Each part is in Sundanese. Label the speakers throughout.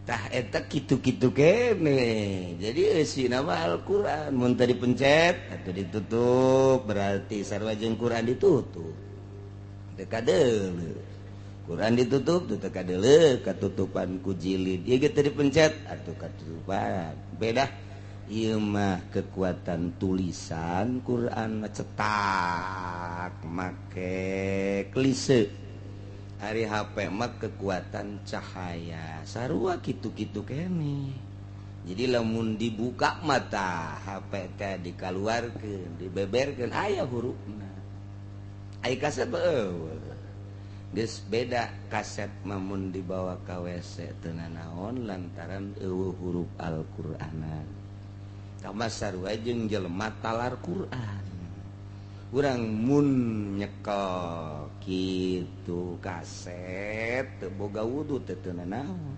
Speaker 1: Tah eta kitu-kitu kene. Jadi eusina mah Al-Qur'an mun teu dipencet atau ditutup berarti sarua jeung Qur'an ditutup. Teu kadeuleu. Qur'an ditutup teu kadeuleu katutupan ku jilid. Ieu ge teu dipencet atuh katutupan. Beda ieu mah kekuatan tulisan Qur'an mah cetak make klise. Ari HP mah kekuatan cahaya sarua kitu-kitu kene. Jadi lamun dibuka mata HP teh dikaluarkeun, dibeberkeun aya hurufna. Ai kaset eueuh. Geus beda kaset mah mun dibawa ka WC teu nanaon lantaran eueuh huruf Al-Qur'anan. Tah sarua jeung jelema talar Qur'an. Urang mun nyekel kitu kaset teu boga wudu teu teu nanaon.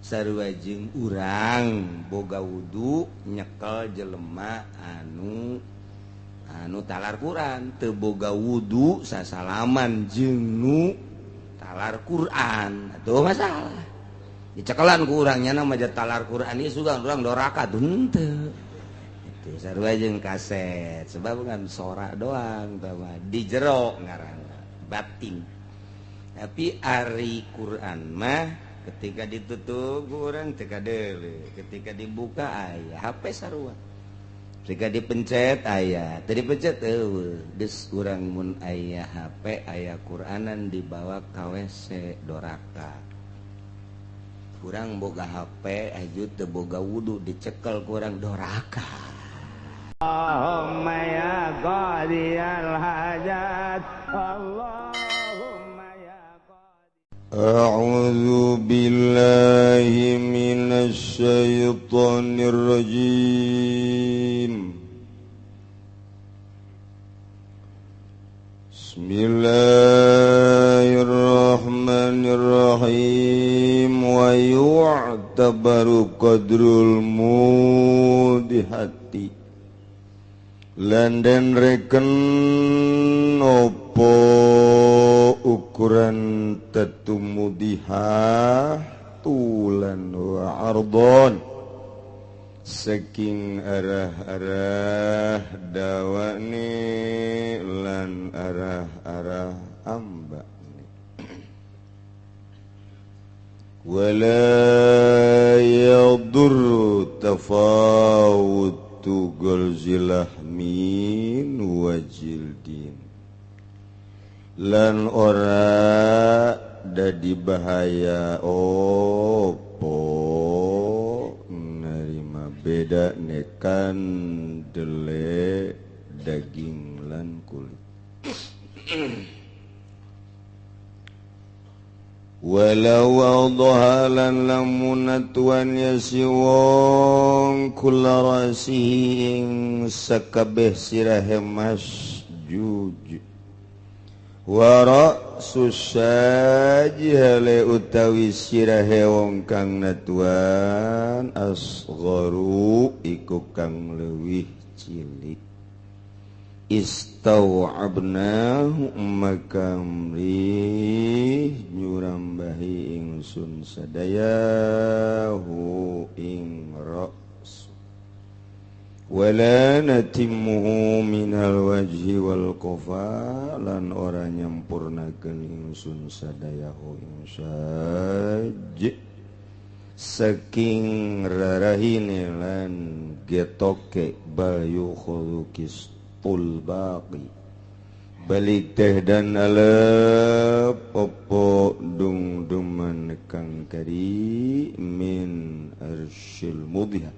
Speaker 1: Sarua jeung urang boga wudu nyekel jelema anu anu talar Quran teu boga wudu sasalaman jeung nu talar Quran atuh masalah. Dicekelan ku urang nya mah talar Quran ieu sugan urang doraka henteu. Itu sarua jeung kaset sebab kan sora doang tah di jero ngaranna batin. Tapi ari Quran mah ketika ditutup urang teu kadeuleu, ketika dibuka aya HP sarua. Ketika dipencet aya, teu dipencet eueuh. Geus urang mun aya HP aya Quranan dibawa ka WC doraka. Urang boga HP aju teu boga wudu dicekel ku urang doraka.
Speaker 2: Allahumma ya qadiyal hajat, Allahumma ya qadi.
Speaker 3: A'udzu billahi minasy syaithanir rajim. Bismillahirrahmanirrahim. Wa yu'tabaru qadrul mudihati. Landen reken opo ukuran tetumudiha tulan wa ardon saking arah-arah dawane lan arah-arah ambane wala yadurru tafawut tugol zilahmin wajildin lan ora dadi bahaya opo nerima beda nekan dele daging lan kulit. Walau wadhalan lamunatuan yasiwong kula rasihi ing sakabeh sirahe masjuj wa ra'su sajihale utawi sirahe wong kang natuan asgharu iku kang leuwih cilik istawabnahu maka mrih nyurambahi ingsun sadaya hu ing ra's wala natimmuhu minal wajhi wal qafa lan ora nyampurnakeun ingsun sadaya hu ing saj saking rarahine lan getoke bayu khuluqis tul baqi balik teh dan alep opo dung duman kang kari min arsyil mudhiha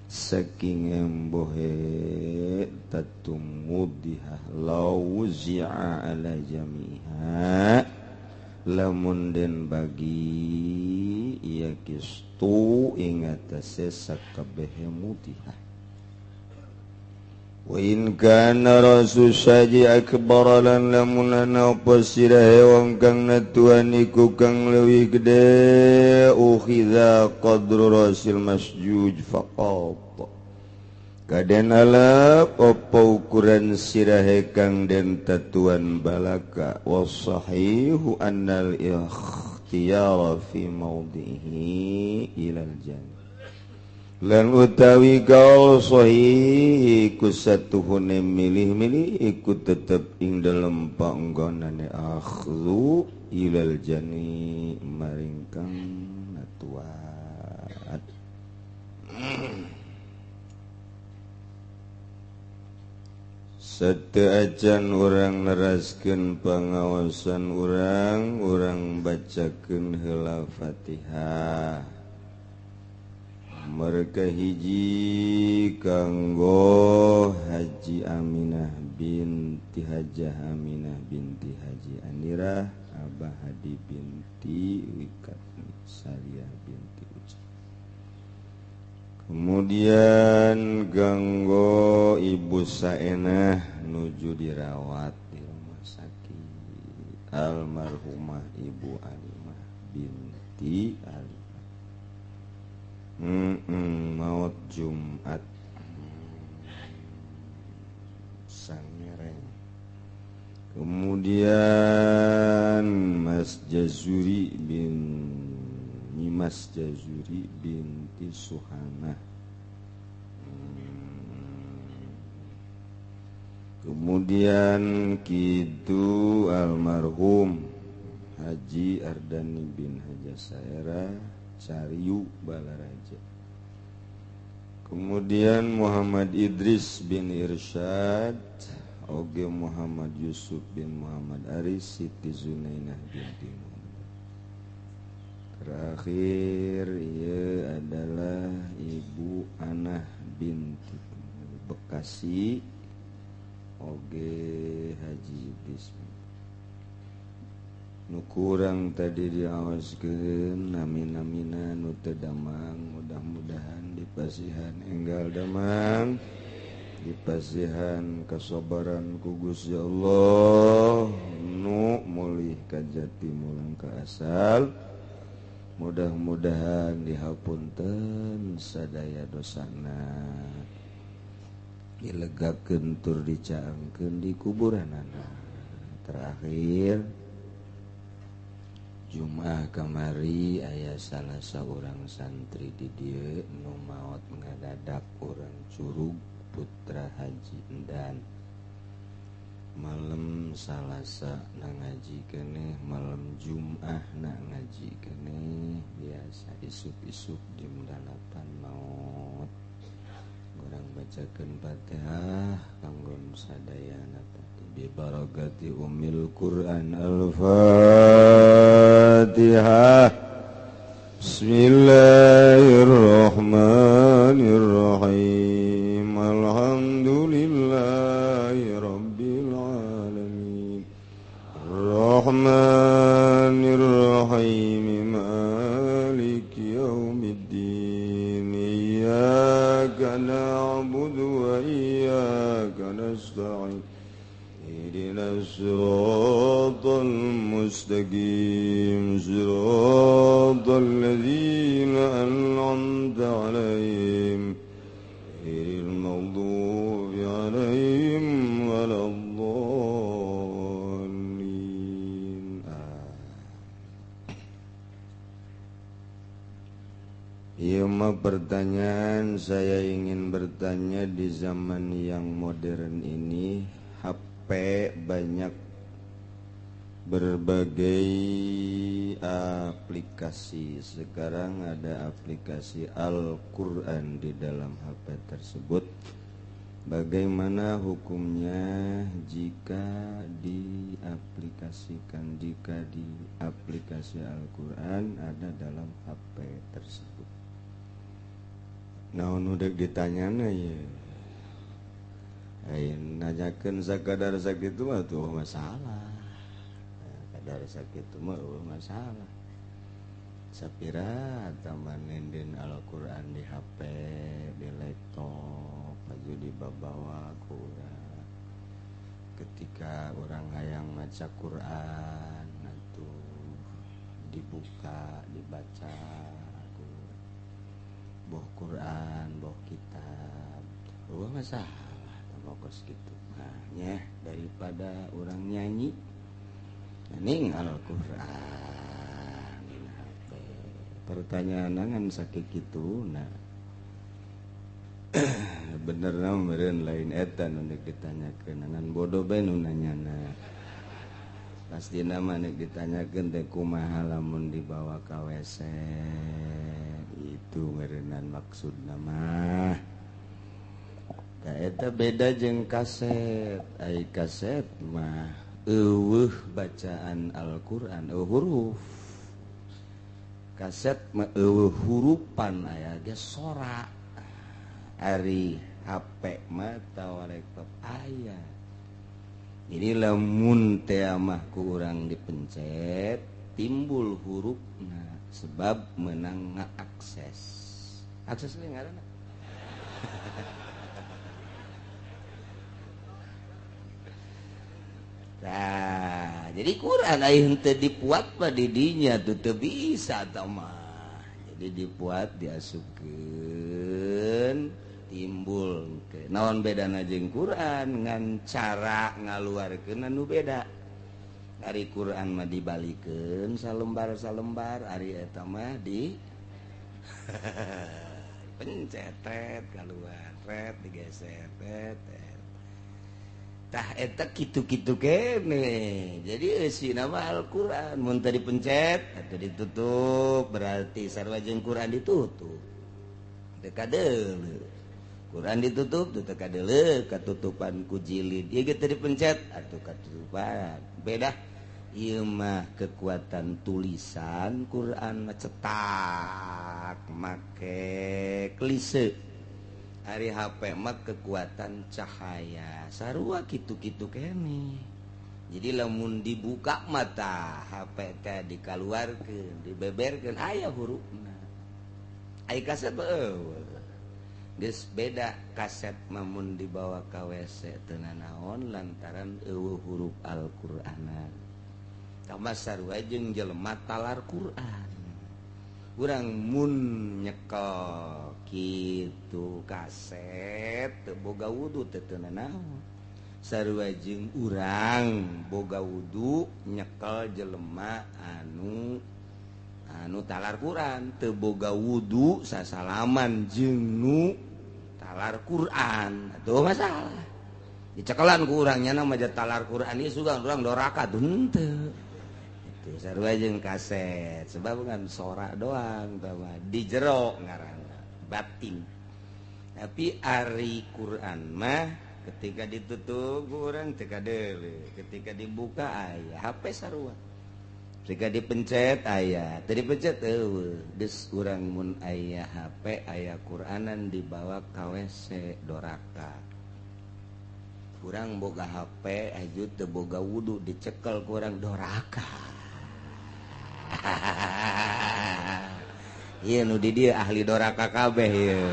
Speaker 3: saking embohe tatum mudhiha lauzi'a ala jamiha lamun den bagi ia kistu ing atase sakabehe mudhiha. Wa in kana rasu saji akbar lan lamun ana apa sirahe wong kang natuan iku kang leuwih gede ukhidha qadru rasil masjuj faqat kaden alap apa ukuran sirahe kang den tatuan balaka wasahihu annal ikhtilaf ikhtiyara fi mawdihi ilal jannah lan utawi gaul sahih iku satuhune milih-milih iku tetep ing dalem panggonane akhdhu ilal jani maring kang natuat. Sateuacan urang neraskeun pangaosan urang, urang bacakeun heula Fatihah. Mereka hiji kanggo Haji Aminah binti Hajah Aminah binti Haji Anirah Abah Hadi binti Wikat Sariah binti Uca. Kemudian ganggo Ibu Saenah nuju dirawat di rumah sakit almarhumah Ibu Alimah binti Ali. Maut Jumat Sangereng. Kemudian Mas Jazuri bin Nyimas Jazuri binti Suhanah. Kemudian kitu almarhum Haji Ardani bin Haja Saera Cariu Balaraja. Kemudian Muhammad Idris bin Irsyad, oge Muhammad Yusuf bin Muhammad Aris, Siti Zunainah binti Muhammad. Terakhir ia adalah Ibu Anah binti Bekasi, oge Haji Idris. Nu kurang tadi diawaskeun nami-namina nu teu damang, mudah-mudahan dipasihan enggal damang, dipasihan kasabaran ku Gusti Allah, nu mulih ka jati mulang ka asal, mudah-mudahan dihapunten sadaya dosana, dilegakeun tur dicaangkeun di kuburanana. Terakhir Jumat kamari aya salah seorang santri di dieu nu maot ngadadak urang Curug Putra Haji Endan. Malam Salasa na ngaji keneh, malam Jumat na ngaji keneh, biasa isuk-isuk jam 8 maot. Urang bacakeun Fatihah kanggo sadayana bi barakati ummil Quran. Al-Fatihah. Bismillahirrahmanirrahim. Alhamdulillahi rabbil alamin. Arrahmanir rahim. Maliki yaumiddin. Iyyaka na'budu wa iyyaka nasta'in. اهدنا الصراط المستقيم صراط الذين أنعمت عليهم غير المغضوب عليهم ولا الضالين. Iya mah pertanyaan saya ingin bertanya, di zaman yang modern ini HP banyak berbagai aplikasi. Sekarang ada aplikasi Al-Quran di dalam HP tersebut. Bagaimana hukumnya jika diaplikasikan, jika di aplikasi Al-Quran ada dalam HP tersebut? Nah, udah ditanyana ya. Nanyakeun sakadar sakitu mah tuh masalah. Kadar sakitu mah masalah. Sapira taman nenden Al-Qur'an di HP, di laptop, baju dibawa ku urang. Ketika orang hayang maca Quran atuh dibuka, dibaca boh Quran, boh kitab. Eueuh masalah. Fokus gitu nah, daripada orang nyanyi ning Al-Qur'an
Speaker 1: Pertanyaan ngan sakit kitu nah. Bener na meureun lain eta nu nek ditanyakeun ngan bodoh bae nu nanyana. Pastina mah nek ditanyakeun teh kumaha lamun dibawa ka WC. Itu meureunnan maksudna mah. Tah eta beda jeung kaset. Ai kaset mah eueuh bacaan Al-Qur'an, eueuh huruf. Kaset mah eueuh hurupan aya ge sora. Ari HP mah tawa laptop aya. Jadi lamun teh mah ku urang dipencet timbul hurufna sebab menang ngaakses. Akses we ngaranna. Nah, jadi Quran aya henteu dipuat mah di dinya tuh teu bisa tah mah. Jadi dipuat diasupkeun timbul ke naon bedana jeung Quran ngan cara ngaluarkeun anu beda. Ari Quran mah dibalikeun salembar-salembar, ari eta mah di pencetet kaluar, ret digeser tet. Tah eta kitu-kitu kene. Jadi eusina mah Al-Qur'an mun teu dipencet atuh ditutup berarti sarua jeung Quran ditutup. Teu kadeuleu. Quran ditutup teu kadeuleu katutupan ku jilid. Ieu ge teu dipencet atuh katutupan. Beda ieu mah kekuatan tulisan Quran mah cetak make klise. Ari HP mah kekuatan cahaya sarua kitu-kitu kene. Jadi lamun dibuka mata HP teh dikaluarkeun, dibeberkeun aya hurufna. Ai kaset eueuh. Geus beda kaset mah mun dibawa ka WC teu nanaon lantaran eueuh huruf Al-Qur'anan. Tah sarua jeung jelema talar Qur'an. Urang mun nyekel kitu kaset teu boga wudu teu teu nanaon. Sarua jeung urang boga wudu nyekel jelema anu anu talar Quran teu boga wudu sasalaman jeung nu talar Quran. Atuh masalah. Dicekelan ku urang nya mah talar Quran ieu sugan urang doraka henteu. Sarua jeung kaset sebab kan sora doang tah di jero ngaranna batin. Tapi ari Quran mah ketika ditutup urang teu kadeuleu, ketika dibuka aya HP sarua. Ketika dipencet aya, teu dipencet eueuh. Geus urang mun aya HP aya Quranan dibawa ka WC doraka. Urang boga HP aju teu boga wudu dicekel ku urang doraka. Iya nu di dieu ahli doraka kabeh ieu.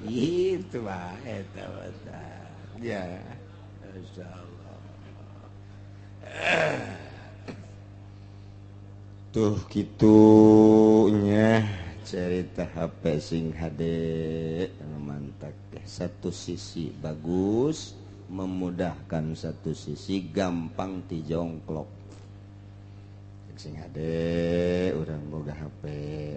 Speaker 1: Kitu mah eta mah. Ya, insyaallah. Tuh kitunya cerita HP sing hade mantak teh. Satu sisi bagus memudahkan, satu sisi gampang dijongklok. Sing hade urang boga HP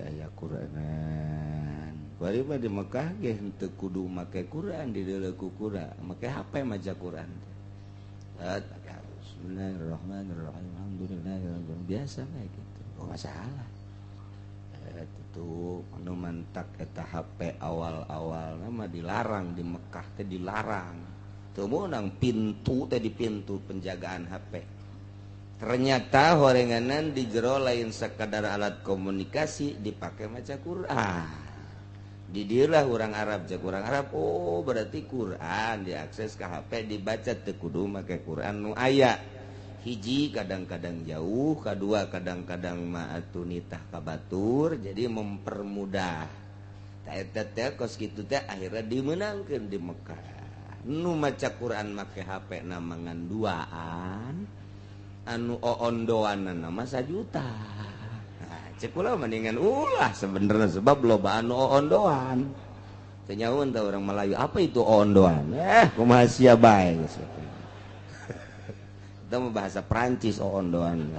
Speaker 1: aya Quranan. Bari mah di Mekah ge henteu kudu make Quran, dideuleu ku Quran, make HP maca Quran teh. Bismillahirrahmanirrahim. Alhamdulillahirabbil biasa kayak gitu. Oh masalah. Itu anu mantak eta HP awal-awal mah dilarang di Mekah teh dilarang. Teu meunang pintu teh di pintu penjagaan HP. Ternyata horenganan di jero lain sekadar alat komunikasi dipakai maca Quran. Di dieulah urang Arab cek urang Arab, oh berarti Quran diakses ke HP dibaca teu kudu make Quran nu aya. Hiji kadang-kadang jauh, kadua kadang-kadang mah atuh nitah ka batur, jadi mempermudah. Tah eta teh kos kitu teh akhirna dimeunangkeun di Mekah. Nu maca Quran make HP na mangan duaan, anu oondoanana mah sajuta. Nah, cek kula mendingan ulah sebenarnya sebab loba anu oondoan. Teu nyaun teh orang Melayu apa itu oondoan? Kumaha sia bae geus. Itu mah bahasa Prancis oondoan.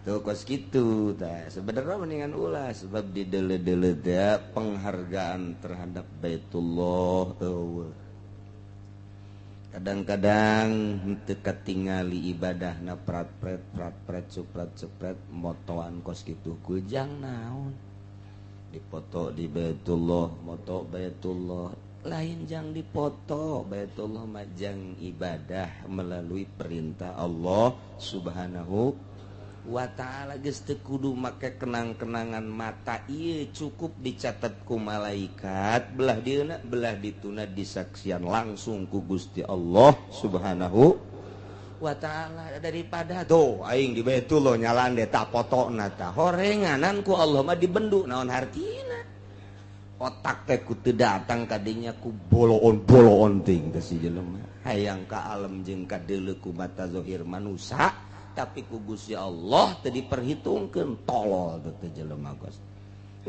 Speaker 1: Tuh kos kitu tah sebenarnya mendingan ulah sebab di deule-deule teh penghargaan terhadap Baitullah eueuh. Kadang-kadang henteu katingali ibadahna prat-pret prat-pret suprat-supret motoan kos kitu kujang naon. Dipoto di Baitullah, moto Baitullah lain jang dipoto Baitullah mah jang ibadah melalui perintah Allah Subhanahu wa ta'ala. Geus teu kudu make kenang-kenangan mata ieu, cukup dicatat ku malaikat belah dieuna belah dituna disaksian langsung ku Gusti Allah Subhanahu wa ta'ala. Daripada tuh aing di Baitullah nyalaan deh tak potona tah horenganan ku Allah mah dibendu naon hartina. Otak teh ku teu datang kadinya ku boloon-boloon ting teh si jelema hayang ka alam jeung kadeuleu ku mata zahir manusa, tapi ku Gusti Allah teu diperhitungkeun. Tolol teh jelema gos.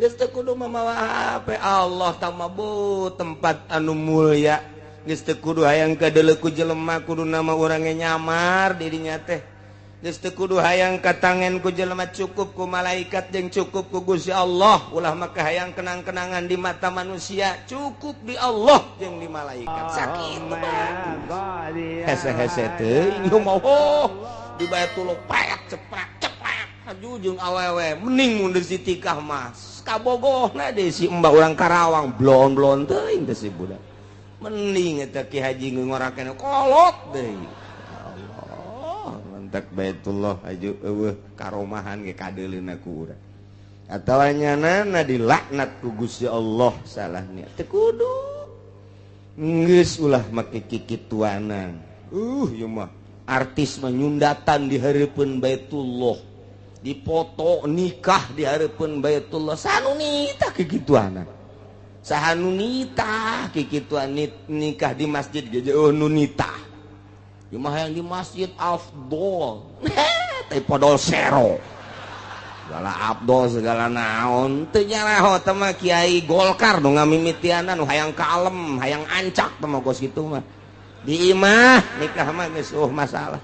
Speaker 1: Geus teu kudu mamawa HP Allah tah bu tempat anu mulia. Geus teu kudu hayang kadeuleu ku jelema kudu nama urang ge nyamar dirinya teh. Geus teu kudu hayang katangen ku jelema, cukup ku malaikat jeung cukup ku Gusti Allah. Ulah maka hayang kenang-kenangan di mata manusia, cukup di Allah jeung di malaikat. Sakitu bae. Hese-hese teuing moho di Baitullah paek ceprek ceprek haju jeung awewe mending mun si tikah mah kabogohna deui si embah urang Karawang blon-blon teuing teh si budak. Mending eta Ki Haji ngorakeun kolot deui. Allah mantak Baitullah haju eueuh karomahan ge kadeuleuna ku urang. Atawa nyanana dilaknat ku Gusti Allah salah niat teu kudu. Geus ulah make kikituanan. Ieu mah artis menyundatan di hareupeun Baitullah, dipoto nikah di hareupeun Baitullah, sanunita kikituanan. Saha nu nitah kikituan nikah di masjid ge jeuh nu nitah. Ieu mah hayang di masjid afdol. Teh podol sero. Segala afdol segala naon teu nyaraho teh mah kiai Golkar nu ngamimitianan nu hayang kalem, hayang ancak teh mah kos kitu mah. Di imah nikah mah geus eueuh masalah.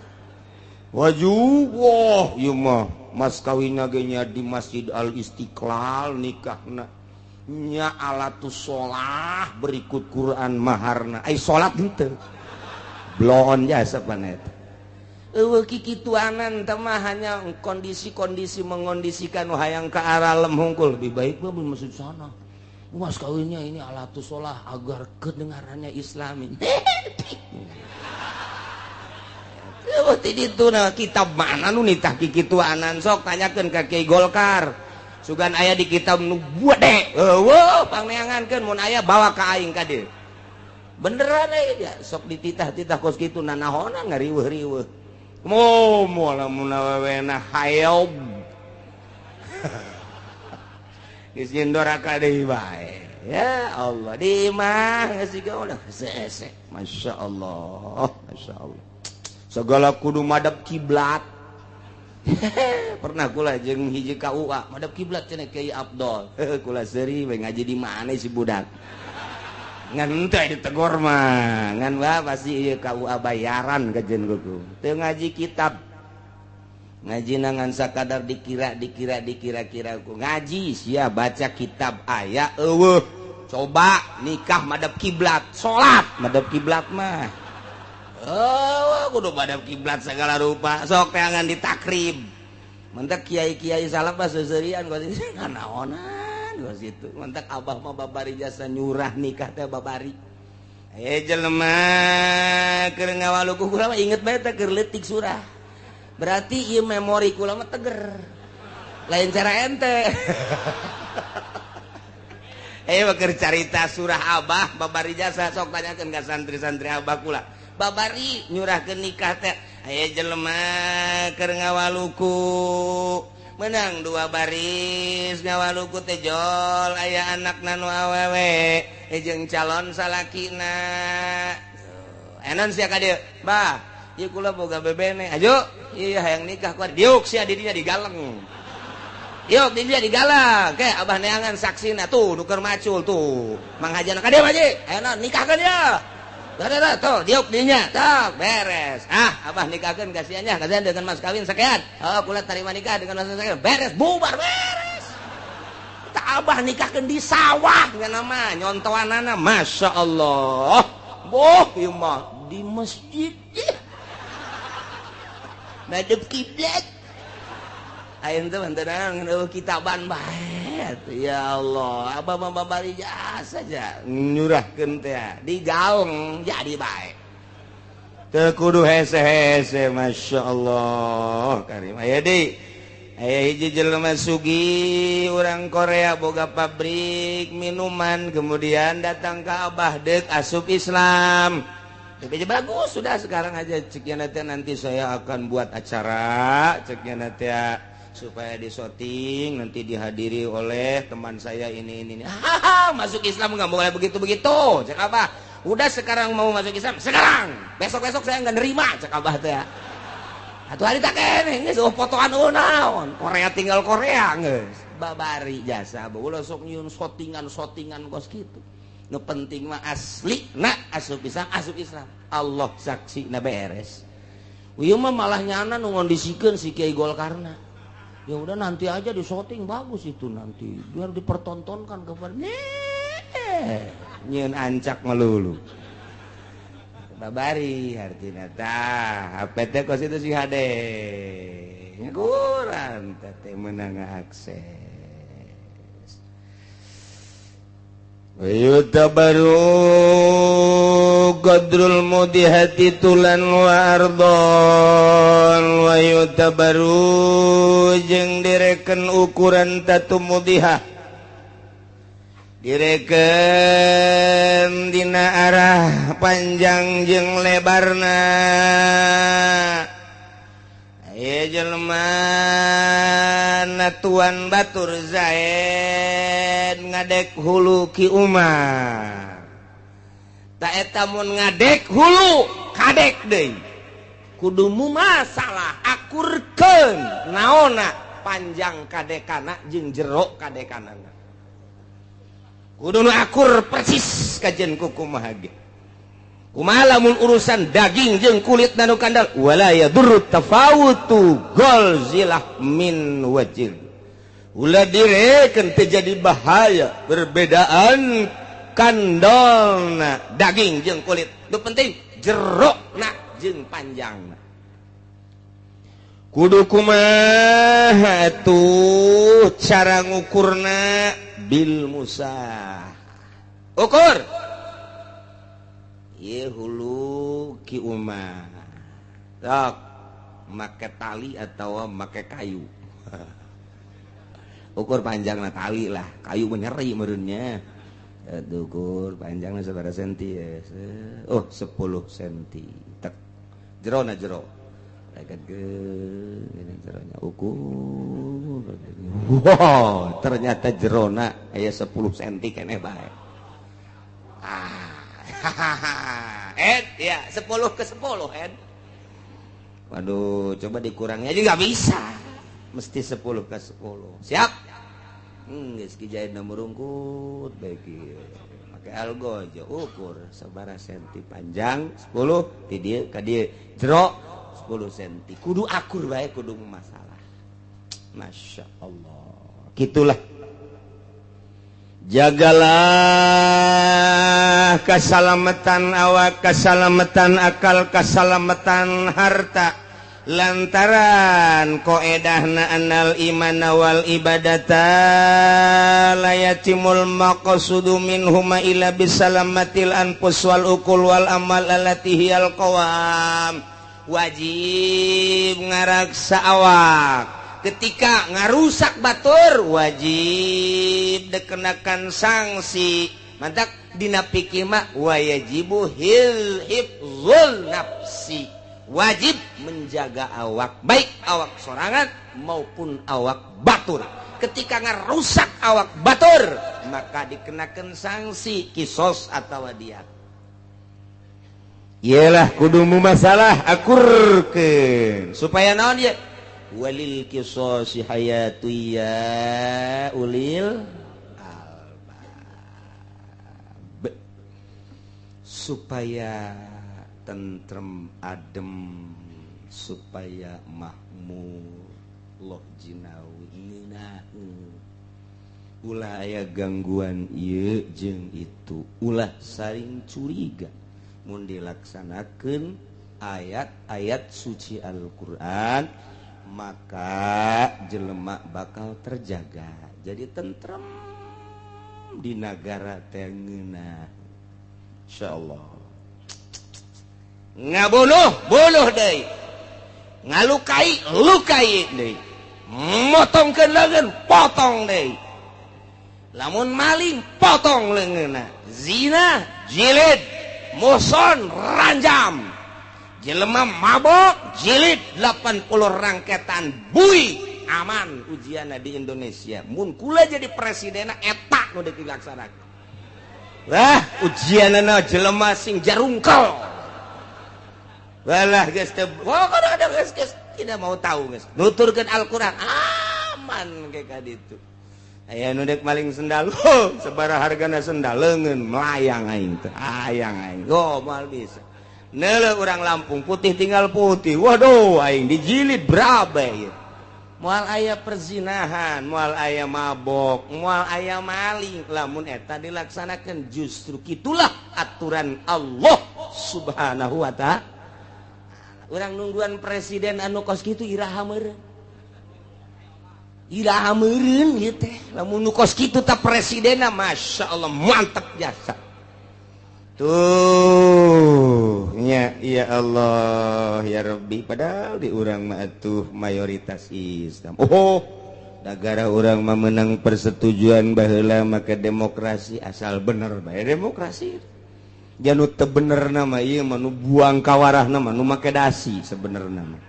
Speaker 1: Waju wah ieu mah mas kawinna ge nya di Masjid Al Istiqlal nikahna nya alatus sholah berikut Quran maharna ai salat henteu bloon jasa pan eta. Eueuh kikituanan teh mah hanya kondisi-kondisi mengondisikan nu hayang ka arah lem hungkul lebih baik mah masjid sana. Mas kawinnya ini alatus sholah agar kedengarannya islami. Eueuh ti ditu na kitab mana nu nitah kikituanan sok tanyakeun ka Kiai Golkar. Sugan aya di kitab nu gede. Eueuh pangneangankeun mun aya bawa ka aing ka dieu. Beneran aya sok dititah-titah kos kitu nanahonan ngariweuh-riweuh. Moal lamun awewena hayob. Geus doraka deui bae. Ya Allah di imah geus siga ulah hese. Masya Allah, Masya Allah. Segala kudu madep kiblat. Pernah kula jeung hiji KUA madep kiblat cenah Kiai Abdol. Kula seuri we ngaji di mana si budak. Ngan teh ditegor mah, ngan wah pasti ieu KUA bayaran kajeun kuku. Teu ngaji kitab. Ngaji nangan sakadar dikira dikira dikira-kira ku ngaji sia baca kitab aya eueuh. Coba nikah madep kiblat, salat madep kiblat mah. Oh, kudu madep kiblat segala rupa. Sok teangan ditakrib. Mentek kiai-kiai salaf mah seuseurian kos nanaonan kos kitu. Mentek abah mah babari jasa nyurah nikah teh babari. Jelema keur ngawaluku kula mah inget bae teh keur leutik surah. Berarti ieu memori kula mah teger. Lain cara ente. Keur carita surah abah babari jasa sok tanyakeun ka santri-santri abah kula. Babari nyurahkeun nikah teh aya jelema keur ngawaluku menang dua baris ngawaluku teh jol aya anakna nu awewe jeung calon salakina. Enon sia ka dieu bah ieu kula boga bebene aju ieu hayang nikah ku diuk sia di dinya digaleng. Yuk di dinya digalang ke abah neangan saksina tuh nu keur macul tuh manghajana ka dieu haji ayeuna nikahkeun ya. Dah tuh diuk dinya tok beres. Ah abah nikahkeun kasihannya kasihan dengan mas kawin sekian. Oh kula tarima nikah dengan mas sekian beres bubar beres. Kita abah nikahkeun di sawah nya nama nyontoanana Masya Allah. Boh ieu mah di masjid. Madep kiblat. Ayeuna teh mantenan kitaban bae. Ya Allah, abah mah babari jasa saja nyurahkeun teh digaung jadi bae.
Speaker 3: Teu kudu hese-hese Masya Allah. Karim aya deui. Aya hiji jelema sugih urang Korea boga pabrik minuman kemudian datang ke abah deuk asup Islam. DPJ bagus sudah sekarang aja ceknya nanti saya akan buat acara ceknya nanti supaya disoting nanti dihadiri oleh teman saya ini. Hahaha, masuk Islam nggak boleh begitu-begitu cek abah. Udah sekarang mau masuk Islam sekarang, besok-besok saya nggak nerima cek abah teh. Atuh hari tak kene geus potoan naon Korea tinggal Korea geus babari jasa ulah sok nyieun sotingan-sotingan kos kitu. Nu penting mah asli na asup Islam asup Islam Allah saksi na beres. Ieu mah malah nyana nu ngondisikeun si Kiai Golkarna. Ya udah nanti aja di shooting bagus itu nanti biar dipertontonkan kepada nyieun ancak melulu. Babari artina tah HP teh kos itu si hade. Kurang teh meunang akses. Yutabaru qadrul mudihati tulan wa ardon wa yutabaru jeung direken ukuran tatu mudihah direken dina arah panjang jeung lebarna. Aya jelema natuan batur Zaid ngadek hulu Ki Umar. Ta eta mun ngadek hulu kadek deui. Kudu masalah akurkeun naonna panjang kadekana jeung jero kadekanana. Kudu nu akur persis kajen ku kumaha ge. Kumaha lamun urusan daging jeung kulit nu kandal wala yadurru tafawutu golzilah min wajil. Ulah direken teu jadi bahaya perbedaan kandolna daging jeung kulit. Nu penting jerokna jeung panjangna. Kudu kumaha atuh cara ngukurna bil musah. Ukur. Ieu hulu Ki Umar. Tok make tali atawa make kayu. Ukur panjangna tali lah, kayu menyeri meureunnya. Ukur panjangna sabaraha senti ya? Oh, 10 senti. Tek. Jerona jero. Jeronya ukur. Wow, ternyata jerona aya 10 senti keneh bae. Ah. Ed, ya 10 ke 10 Ed. Waduh, coba dikurangi aja nggak bisa. Mesti 10 ke 10. Siap? Geus Ki Jaid merungkut bae kieu. Make algo aja ukur sabaraha senti panjang 10 ti dieu ka dieu. Jero 10 senti. Kudu akur bae kudu masalah. Masya Allah. Gitulah. Jagalah keselamatan awak, keselamatan akal, keselamatan harta. Lantaran koedahna anal imana wal ibadata la yatimul maqsudu minhuma illa bisalamatil anfus wal ukul wal amal allati hiyal qawam. Wajib ngaraksa awak. Ketika ngarusak batur wajib dikenakan sanksi. Mantak dina pikir mah wajibu hil hifzul nafsi. Wajib menjaga awak, baik awak sorangan maupun awak batur. Ketika ngarusak awak batur maka dikenakan sanksi kisos atau diat. Iyalah kudumu masalah akurkeun supaya naon ieu walil qisasi hayatu ya ulil albab.
Speaker 1: Supaya tentrem adem, supaya makmur loh jinawi ngeunaheun. Ulah aya gangguan ieu jeung itu, ulah saling curiga. Mun dilaksanakeun ayat-ayat suci Al-Qur'an maka jelema bakal terjaga, jadi tentrem di nagara teh ngeunah. Insyaallah. Ngabunuh, bunuh deui. Ngalukai, lukai deui. Motongkeun leungeun, potong deui. Lamun maling, potong leungeunna. Zina, jilid. Muson, ranjam. Jelema mabok, jilid 80 rangketan bui. Aman ujianna di Indonesia. Mun kula jadi presidenna eta nu deuk dilaksanakeun. Wah, ujianna jelema sing jarungkel. Walah geus teu, oh, ada geus tidak mau tahu geus. Nuturkeun Al-Qur'an aman ke ka ditu. Aya nu deuk maling sendal, oh, sabaraha hargana sendal leungeun melayang aing teh, hayang aing. Oh, moal bisa. Neuleuh urang Lampung putih tinggal putih. Waduh, aing dijilid berabe ieu. Moal aya perzinahan, moal aya mabok, moal aya maling. Lamun eta dilaksanakeun justru kitulah aturan Allah Subhanahu wa ta'ala. Urang nungguan presiden anu kos kitu iraha meureun. Iraha meureun ieu teh. Lamun nu kos kitu ta presidenna Masya Allah mantep jasa. Tuh nya ya Allah ya Rabbi, padahal di urang mah atuh mayoritas Islam. Oh, negara urang mah menang persetujuan baheula make demokrasi asal bener bae demokrasi. Janu teu bener nama ieu mah nu buang kawarahna mah nu make dasi sebenarna mah.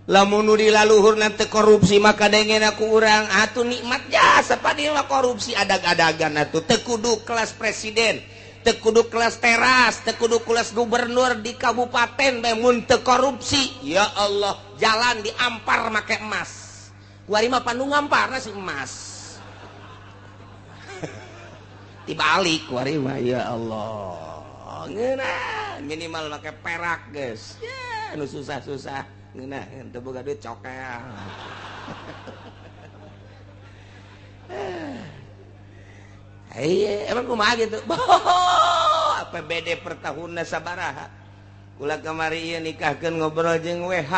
Speaker 1: Lamun nu di laluhurna teu korupsi maka dengena ku urang atuh nikmat jasa padahal mah korupsi adag-adagan atuh teu kudu kelas presiden, teu kudu kelas teras, teu kudu kelas gubernur di kabupaten bae mun teu korupsi. Ya Allah, jalan diampar make emas. Kuari mah panu ngamparna si emas. Dibalik kuari mah ya Allah. Ngeunah minimal make perak geus. Ya nu susah-susah ngeunah teu boga duit cokel. Iya, emang kumaha gitu. APBD per tahunna sabaraha. Kula kamari ieu nikahkeun ngobrol jeung WH.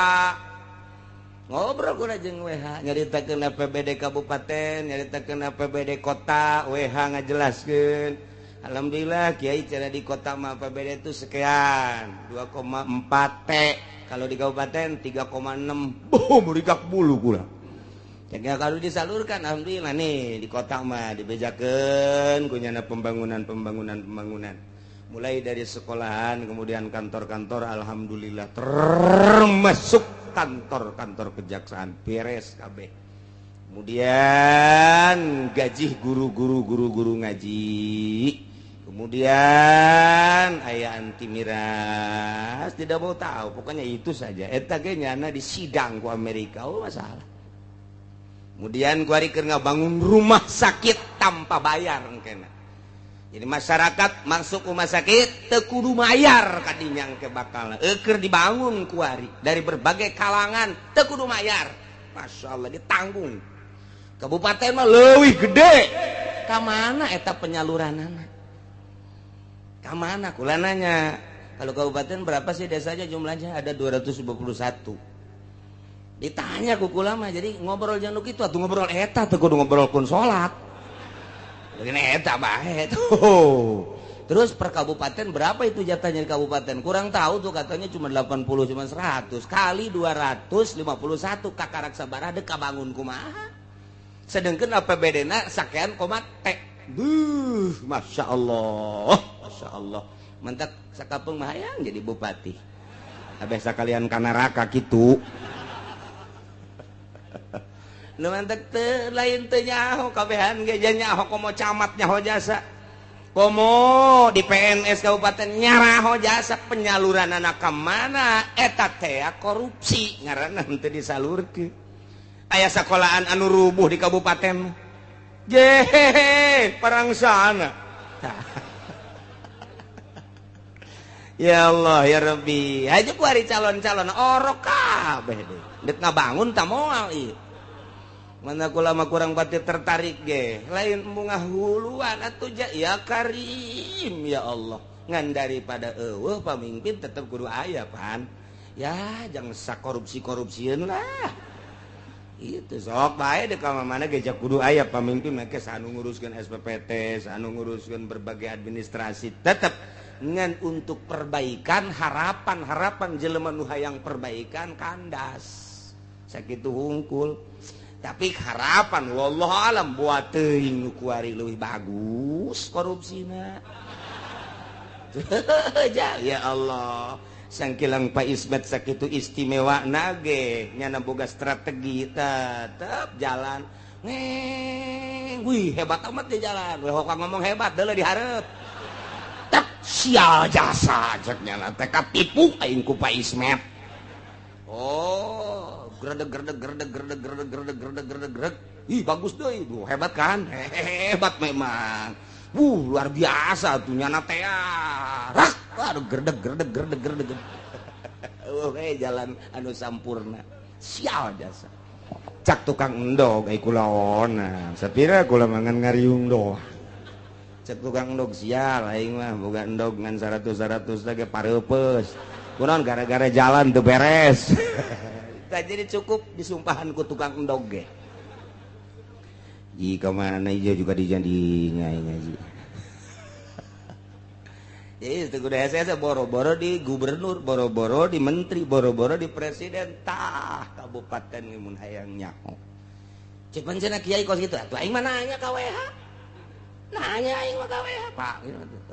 Speaker 1: Ngobrol kula jeung WH, nyaritakeun APBD kabupaten, nyaritakeun APBD kota, WH ngajelaskeun. Alhamdulillah kiai cara di kota mah APBD itu sekian 2,4 T, kalau di kabupaten 3,6. Boh, merikak bulu kula. Jadi kalau disalurkan alhamdulillah nih di kota mah dibejakeun kunyana pembangunan. Mulai dari sekolahan kemudian kantor-kantor alhamdulillah termasuk kantor-kantor kejaksaan beres kabeh. Kemudian gaji guru-guru ngaji. Kemudian aya anti miras tidak mau tahu, pokoknya itu saja. Eta ge nyana di sidang ku Amerika, oh masalah. Kemudian kuari keur ngabangun rumah sakit tanpa bayar engkena. Jadi masyarakat masuk rumah sakit teu kudu mayar kadinya engke bakal. Keur dibangun kuari dari berbagai kalangan teu kudu mayar. Masya Allah ditanggung. Kabupaten mah leuwih gede. Ka mana eta penyaluranana? Ka mana kula nanya? Kalau kabupaten berapa sih desanya jumlahnya? Ada 221. Ditanya ku kula mah, jadi ngobrol jeung nu kitu atuh ngobrol eta teu kudu ngobrolkeun salat. Begini eta bae tuh. Terus per kabupaten berapa itu jatahnya di kabupaten? Kurang tahu tuh, katanya cuma 80 cuma 100 kali 251 kakarak sabaraha deuk kabangun kumaha. Sedangkan APBD-na sakean koma T. Duh, Masya Allah. Masya Allah. Mentak sakapeung mah hayang jadi bupati. Abeh sakalian ka neraka kitu. Nu mantak teu lain teu nyaho kabehan ge nyaho komo camat nyaho jasa. Komo di PNS kabupaten nyaraho jasa penyaluran anak ka mana eta teh korupsi ngaranna henteu disalurkeun. Aya sekolahan anu rubuh di kabupaten. Jehehe, parangsana. Ya Allah ya Rabbi, aja ku ari calon-calon orok kabeh deh. Dek ngabangun tak moal ieu. Mana kula mah kurang pati tertarik ge. Lain bunga huluan atuh ya Karim ya Allah. Ngan daripada eueuh pamimpin tetep kudu aya pan. Ya jangan sakorupsi-korupsieun lah. Itu sok bae dek ka mana ge kudu aya pamimpin make anu nguruskeun SPPT, anu nguruskeun berbagai administrasi tetep ngan untuk perbaikan harapan-harapan jelema nu hayang perbaikan kandas sakitu hungkul. Tapi harapan wallahu alam buat teuing nu kuari leuwih bagus korupsina. Ya Allah, sangkilang Pak Ismet sakitu istimewa nage nyana boga strategi tetep jalan. Ngeng, wih hebat amat di jalan. Weh hokang ngomong hebat deuleu dihareup. Sial jasa ceknya lah teh katipu aing ku Pak Ismet. Oh, gredeg gredeg gredeg gredeg gredeg gredeg gredeg gredeg gredeg. Ih, bagus deui, hebat kan? Hebat memang. Luar biasa tuh nyana teh. Rak, aduh gredeg gredeg gredeg gredeg. Oke, jalan anu sampurna. Sial jasa. Cak tukang endog ai kulaona. Sapira kula mangan ngariung doang. Cek tukang endog sial aing mah boga endog ngan 100-100 lagi pareupeus. Kunaon gara-gara jalan teu beres. Tah jadi cukup disumpahan ku tukang endog ge. Ji ka mana ieu juga dijadinya aing ngaji. Jadi teu kudu hese boro-boro di gubernur, boro-boro di menteri, boro-boro di presiden tah kabupaten mun hayang nyaho. Cek pancena kiai kos kitu atuh aing mah nanya ka WH. Nanya aing mah ka WH, Pak.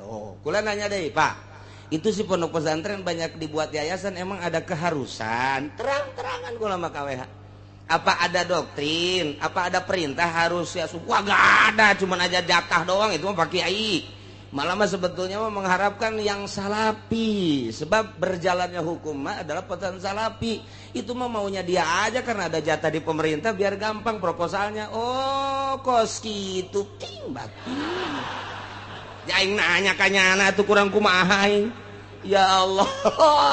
Speaker 1: Oh, kula nanya deui, Pak. Itu si pondok pesantren banyak dibuat yayasan emang ada keharusan? Terang-terangan kula mah ka WH. Apa ada doktrin? Apa ada perintah harus ya? Wah, gak ada, cuman aja jatah doang itu mah Pak Kiai. Malah mah sebetulnya mah mengharapkan yang salapi, sebab berjalannya hukum mah adalah pesan salapi. Itu mah maunya dia aja karena ada jatah di pemerintah biar gampang proposalnya. Oh, kos kitu ting batin. Aing nanya ka nyana tuh kurang kumaha aing. Ya Allah,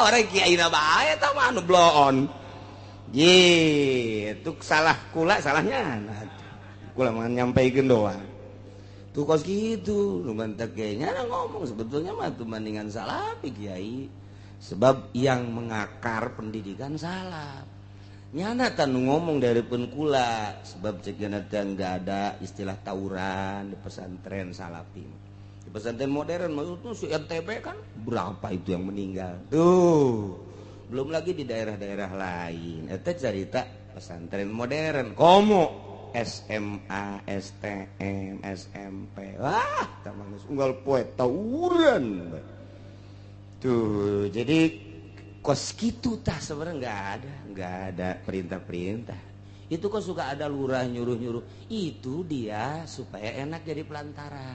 Speaker 1: orang kiai na bae eta mah anu bloon. Ye, itu salah kula salahnya. Nah, kula mah nyampaikeun doang. Tuh kos gitu, lu mantak kayaknya ngomong sebetulnya mah tuh mendingan salafi kiai. Sebab yang mengakar pendidikan salaf. Nyana tanu ngomong dari pun kula, sebab cek enggak ada istilah tawuran di pesantren salafi. Di pesantren modern maksudnya si NTB kan berapa itu yang meninggal. Tuh. Belum lagi di daerah-daerah lain. Eta cerita pesantren modern. Komo SMA, STM, SMP. Wah, tamang geus unggal poe tawuran. Tuh, jadi kos kitu tah sebenarnya enggak ada perintah-perintah. Itu kok suka ada lurah nyuruh-nyuruh. Itu dia supaya enak jadi pelantara.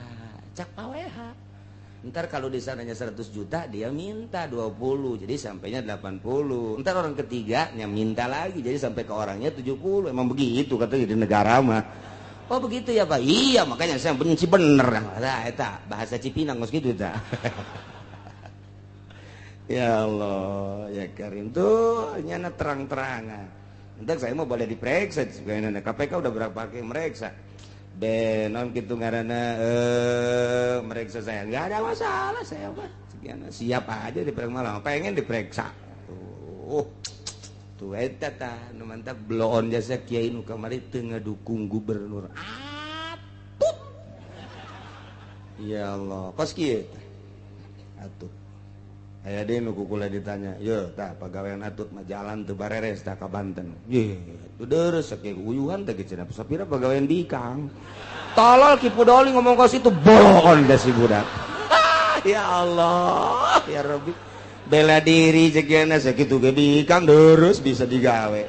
Speaker 1: Cak PWH. Ntar kalau di sananya 100 juta dia minta 20, jadi sampainya 80. Ntar orang ketiganya minta lagi, jadi sampai ke orangnya 70. Emang begitu katanya di negara mah. Oh begitu ya Pak? Iya, makanya saya benci bener. Nah, eta bahasa Cipinang geus kitu ta. Ya Allah, ya Karim tuh nyana terang-terangan. Ntar saya mau boleh diperiksa, KPK udah berapa kali meriksa. Benon gitu ngaranna meriksa saya nggak ada masalah saya mah. Siap aja diperiksa malah pengen diperiksa. Tuh. Tuh eta tah nu mantap bloon jasa kiai nu kamari teu ngadukung gubernur. Atut. Ya Allah, kos kieu tah. Atut. Aya deui nu kukula ditanya, "Ye, tah pagawean Atut mah jalan teu bareres tah ka Banten." Ye, teu deres sakieu uyuhan teh cenah sapira pagawean bikang. Tolol Ki Pudoli ngomong kos itu bolon da si budak. Ya Allah, ya Rabbi. Bela diri cekiana sakitu ge bikang deres bisa digawe.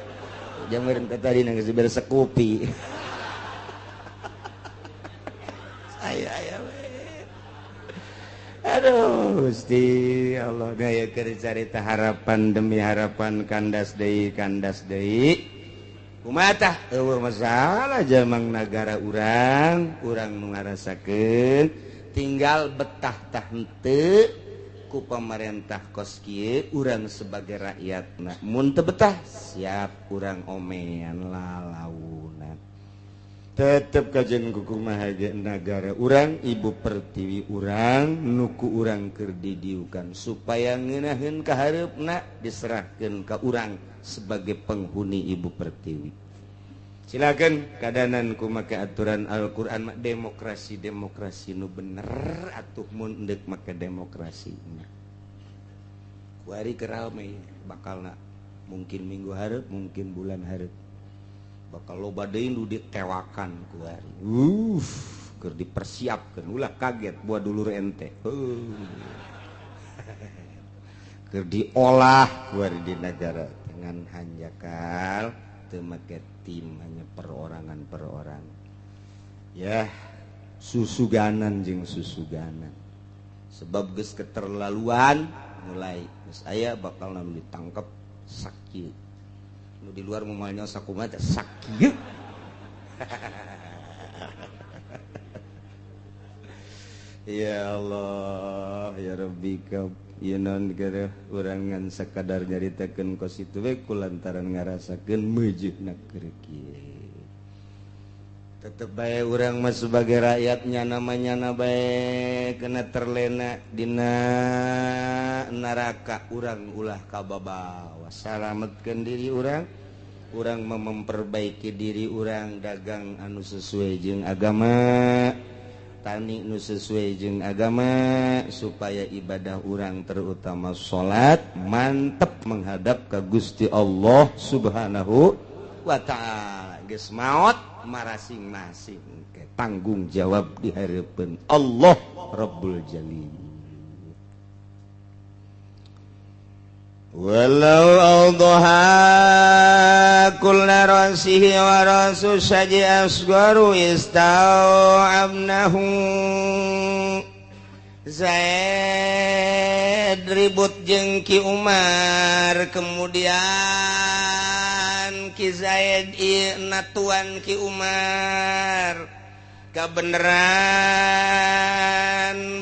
Speaker 1: Jameureun teh tadi geus dibere sekupi. Saya aya we. Aduh, Gusti Allah gaya keur carita harapan demi harapan kandas deui kandas deui. Kumaha tah? Eueuh masalah jamang nagara urang, urang nu ngarasakeun tinggal betah tah henteu ku pemerintah kos kieu urang sebagai rakyatna mun teu betah siap urang omean lalaunan. Tetep kajen kukumaha ge nagara urang ibu pertiwi urang nuku urang keur didiukan supaya ngeunaheun ka hareupna diserahkeun ka urang sebagai penghuni ibu pertiwi. Silakan kadanan ku make aturan Al-Qur'an mah demokrasi demokrasi nu bener atuh mun deuk make demokrasi. Kuari keur rame bakalna mungkin minggu hareup mungkin bulan hareup bakal loba deui nu ditewakan ku hari. Keur dipersiapkeun ulah kaget buat dulur ente. Keur diolah ku hari di negara dengan hanjakal teu make tim hanya perorangan perorangan. Ya, susuganan jeung susuganan. Sebab geus keterlaluan mulai geus aya bakal nu ditangkep sakieu. Nu di luar momalnya sakumaha teh sakieu. Ya Allah, ya Rabbi ka ieu naon geureuh urang ngan sakadar nyaritakeun kos itu we kulantaran ngarasakeun meujeuna keur kieu. Tetep bae urang mah sebagai rakyatnya namanya bae kena terlena dina neraka urang ulah kababawa. Salametkeun diri urang, urang memperbaiki diri urang dagang anu sesuai jeung agama, tani nu sesuai jeung agama supaya ibadah urang terutama salat mantep menghadap ka Gusti Allah Subhanahu wa ta'ala. Geus maot marasing-masing tanggung jawab di hareupeun Allah Rabbul Jalil.
Speaker 3: Walau awdaha kulla rasihi wa rasu saji asgaru istau'abnahu. Zaid ribut jeung Ki Umar, kemudian Ki Zaid ieu natuan Ki Umar. Kabeneran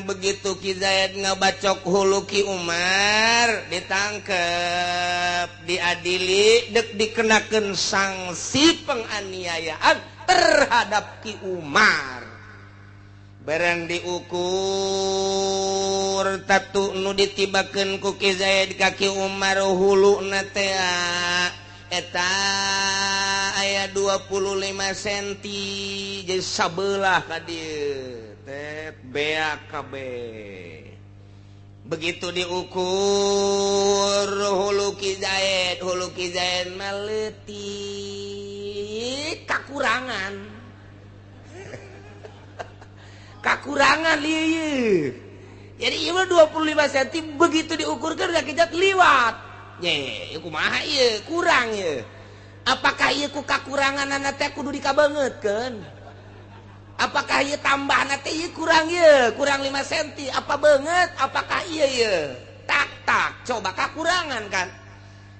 Speaker 3: begitu Ki Zaid ngabacok hulu Ki Umar ditangkep, diadili, dek dikenakeun sanksi penganiayaan terhadap Ki Umar. Barang diukur tatu nu ditibakeun ku Ki Zaid ka Ki Umar huluna teh eta aya 25 cm jadi sabelah ka dieu teh beak kabeh. Begitu diukur hulu Ki Zaid, hulu Ki Zaid mah leutik kakurangan. Kakurangan lieu. Jadi ieu mah 25 cm begitu diukurkeun ka Ki Zaid liwat. Ye, kumaha ieu kurang ieu. Apakah ieu ku kakuranganana teh kudu dikabeungeutkeun? Apakah ieu tambahna teh ieu kurang ieu, kurang 5 cm, apa beungeut? Apakah ieu ieu? Tak tak, coba kakurangan kan.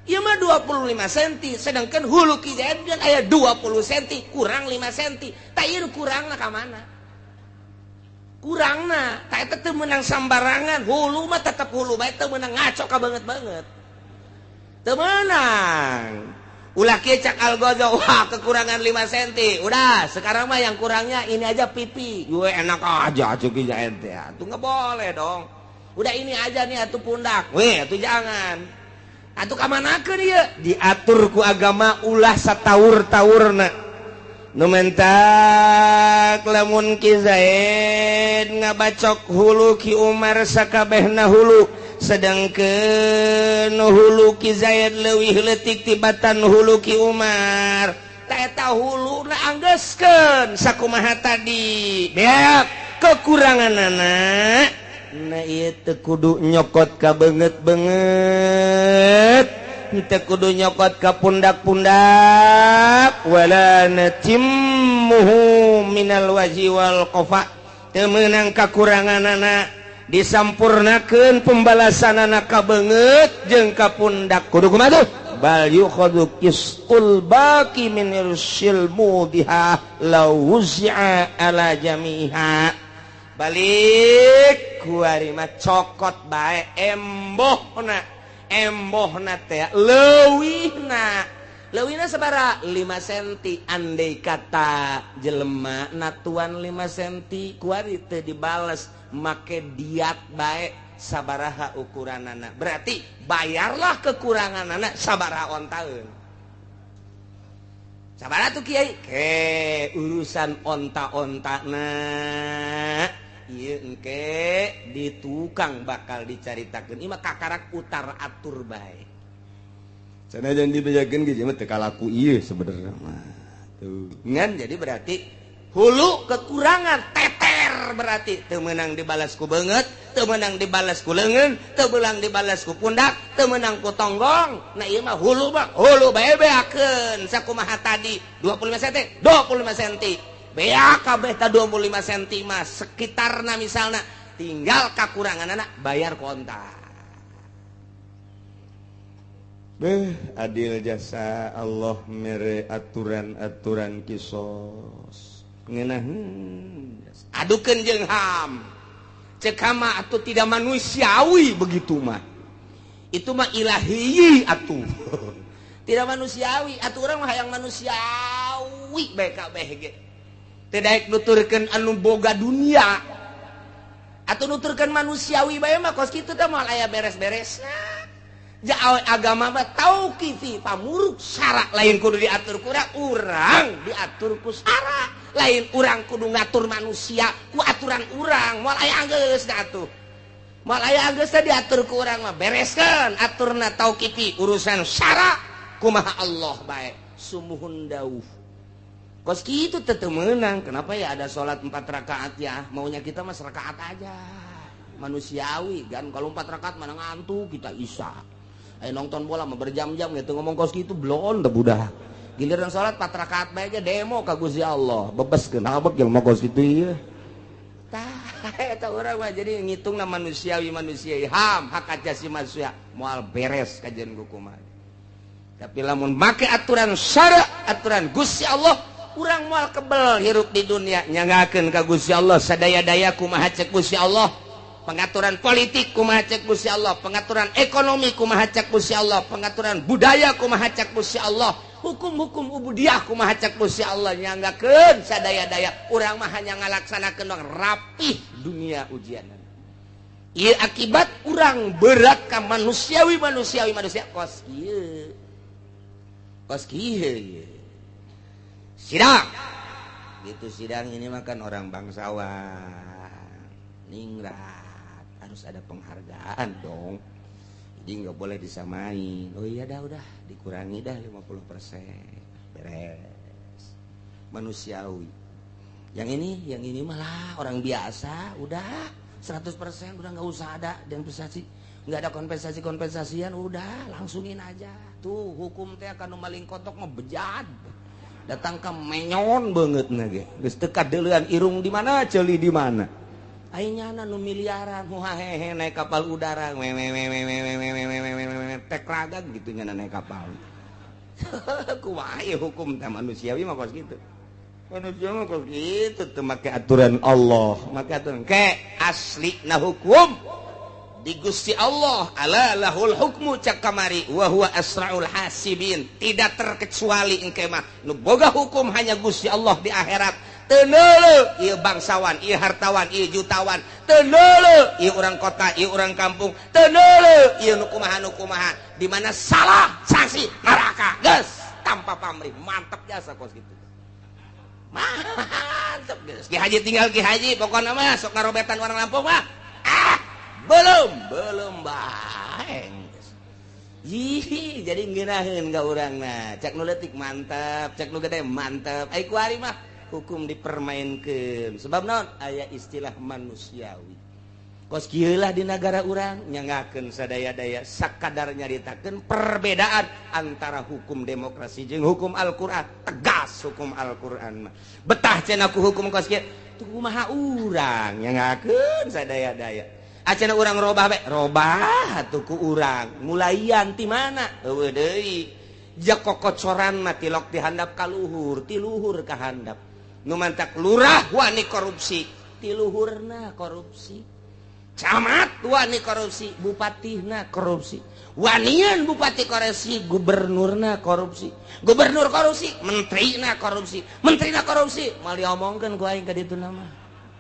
Speaker 3: Ieu mah 25 cm, sedangkan hulu Ki Zaid kan aya 20 cm, kurang 5 cm. Tah ieu kurangna ka mana? Kurangna, tah eta teu meunang sambarangan, hulu mah tetep hulu bae teu meunang ngaco ka beungeut-beungeut. Teu meunang. Ulah kieu cak Al-Ghazali, wah kekurangan 5 cm. Udah, sekarang mah yang kurangnya ini aja pipi. Gue enak aja atuh Ki Zaid teh. Atuh enggak boleh dong. Udah ini aja nih atuh pundak. Weh, atuh jangan. Atuh ka manakeun ieu?
Speaker 1: Diatur ku agama ulah sataur-taurna. Nu mentak lamun Ki Zaid ngabacok hulu Ki Umar sakabehna hulu. Sedangkeun hulu Ki Zaid leuwih leutik tibatan hulu Ki Umar.
Speaker 3: Ta eta huluna anggeuskeun sakumaha tadi. Beak kekuranganana.
Speaker 1: Nah ieu teu kudu nyokot ka beungeut-beungeut, teu kudu nyokot ka pundak-pundak, wala natimmuhu minal wajhi wal qafa. Teu meunang kakuranganana disampurnakeun pembalasanana ka beungeut jeung ka pundak. Kudu kumaha tuh? Bal yukhadhu qistul baqi min irsil mudiha law wuzi'a ala jamiha. Balik kuari mah cokot bae embohna. Embohna teh leuwihna. Leuwihna sabaraha? 5 senti. Andai kata jelema natuan 5 senti kuari teu dibales make diat bae sabaraha ukuranana. Berarti bayarlah kekuranganana sabaraha ontaeun. Sabaraha tuh kiai? Ke urusan onta-ontana ieu engke di tukang bakal dicaritakeun. Ieu mah kakarak utar atur bae.
Speaker 3: Sanajan dibejakeun ge mah teu kalaku ieu sebenarnya mah. Tuh.
Speaker 1: Ngan jadi berarti hulu kekurangan teter berarti teu meunang dibalas ku beungeut, teu meunang dibalas ku leungeun, teu meunang dibalas ku pundak, teu meunang ku tonggong. Nah ieu mah hulu mah hulu bae beakeun sakumaha tadi 25 cm, 25 cm. Beak kabeh ta 25 cm mah sekitarna misalna tinggal kakuranganana bayar kontak.
Speaker 3: Beh, adil jasa Allah mere aturan-aturan kisos.
Speaker 1: Ngeunah adukeun jeung HAM. Cek hama atuh tidak manusiawi begitu mah. Itu mah ilahi atuh. Tidak manusiawi atuh urang mah hayang manusiawi bae kabeh ge. Teu daek nuturkeun anu boga dunia. Atuh nuturkeun manusiawi bae mah kos kitu teh moal aya beres-beresna. Jawa agama mah tauqifi pamuruk syarak lain kudu diatur ku urang, diatur ku syarak. Lain urang kudu ngatur manusia ku aturan urang, moal aya geus da atuh. Moal aya geus teh diatur ku urang mah bereskeun aturna tauqifi urusan syarak kumaha Allah bae sumuhun dauh. Kos kitu teu meunang, kenapa ya ada salat 4 rakaat ya? Maunya kita mah serakaat aja. Manusiawi kan kalau 4 rakaat mana ngantuk kita isya. Ayo nonton bola mah berjam-jam gitu ngomong kos gitu blon teh budak. Giliran salat 4 rakaat bae aja demo ka Gusti Allah. Bebeskeun abek jelema kos kitu ieu. Tah eta urang mah jadi ngitungna manusiawi manusiawi HAM hak asasi manusia moal beres kajian kumaha. Tapi lamun make aturan syara, aturan Gusti Allah, urang moal kebel hirup di dunia nyanggakeun ka Gusti Allah sadaya-daya kumaha cek Gusti Allah. Pengaturan politik kumaha cek Gusti Allah, pengaturan ekonomi kumaha cek Gusti Allah, pengaturan budaya kumaha cek Gusti Allah, hukum-hukum ubudiah kumaha cek Gusti Allah nyanggakeun sadaya-daya urang mah hanya ngalaksanakeun doang rapih dunia ujian. Ieu akibat urang berat ka manusiawi manusiawi manusia kos kieu. Kos kieu. Sidang. Gitu sidang ini mah kan orang bangsawan. Ningrat. Harus ada penghargaan dong. Jadi nggak boleh disamain. Oh iya dah udah dikurangi dah 50%. Beres. Manusiawi. Yang ini malah orang biasa udah 100% udah nggak usah ada kompensasi. Nggak ada kompensasi-kompensasian udah langsungin aja. Tuh hukum teh akan maling kotok mah bejad. Datang ke menyon banget ge. Geus teu kadeuleuan irung di mana, ceuli di mana. Aing nyana nu miliaran hehe naik kapal udara we we we we we we we we we tek ragag gitu nyana naik kapal. Kumaha hukum teh manusiawi mah kos kitu. Manusia mah kos kitu teu make aturan Allah, make aturan ke asli na hukum di Gusti Allah ala lahul hukmu cak kamari wa huwa asraul hasibin. Tidak terkecuali engke mah nu boga hukum hanya Gusti Allah di akhirat. Teu neuleuh ieu bangsawan, ieu hartawan, ieu jutawan, teu neuleuh ieu urang kota, ieu urang kampung, teu neuleuh ieu nu kumaha nu kumaha. Di mana salah sanksi neraka geus tanpa pamrih. Mantep jasa kos kitu. Mantep geus. Ki haji tinggal ki haji pokona mah sok ngarobetan orang Lampung mah. Ah, belum bae. Ih, jadi ngeunaheun ka urangna. Cak nu leutik mantep, cak nu gede mantep. Ai kuari mah hukum dipermainkan sebab naon aya istilah manusiawi. Kos kieu lah di nagara urang nyangakeun sadaya-daya sakadar nyaritakeun perbedaan antara hukum demokrasi jeung hukum Al-Qur'an. Tegas hukum Al-Qur'an mah. Betah cenah ku hukum kos kieu tuh kumaha urang nyangakeun sadaya-daya. Acenah urang robah bae, robah atuh ku urang. Mulaian ti mana? Eueuh deui. Jak kokocoran mah tilok ti handap ka luhur, ti luhur ka handap. Nu mantak lurah wani korupsi, Ti luhurna korupsi, camat wani korupsi, bupatihna korupsi, wanian bupati korupsi, gubernurna korupsi, gubernur korupsi, menterina korupsi, menterina korupsi. Mal diomongkeun ku aing ka ditu nama.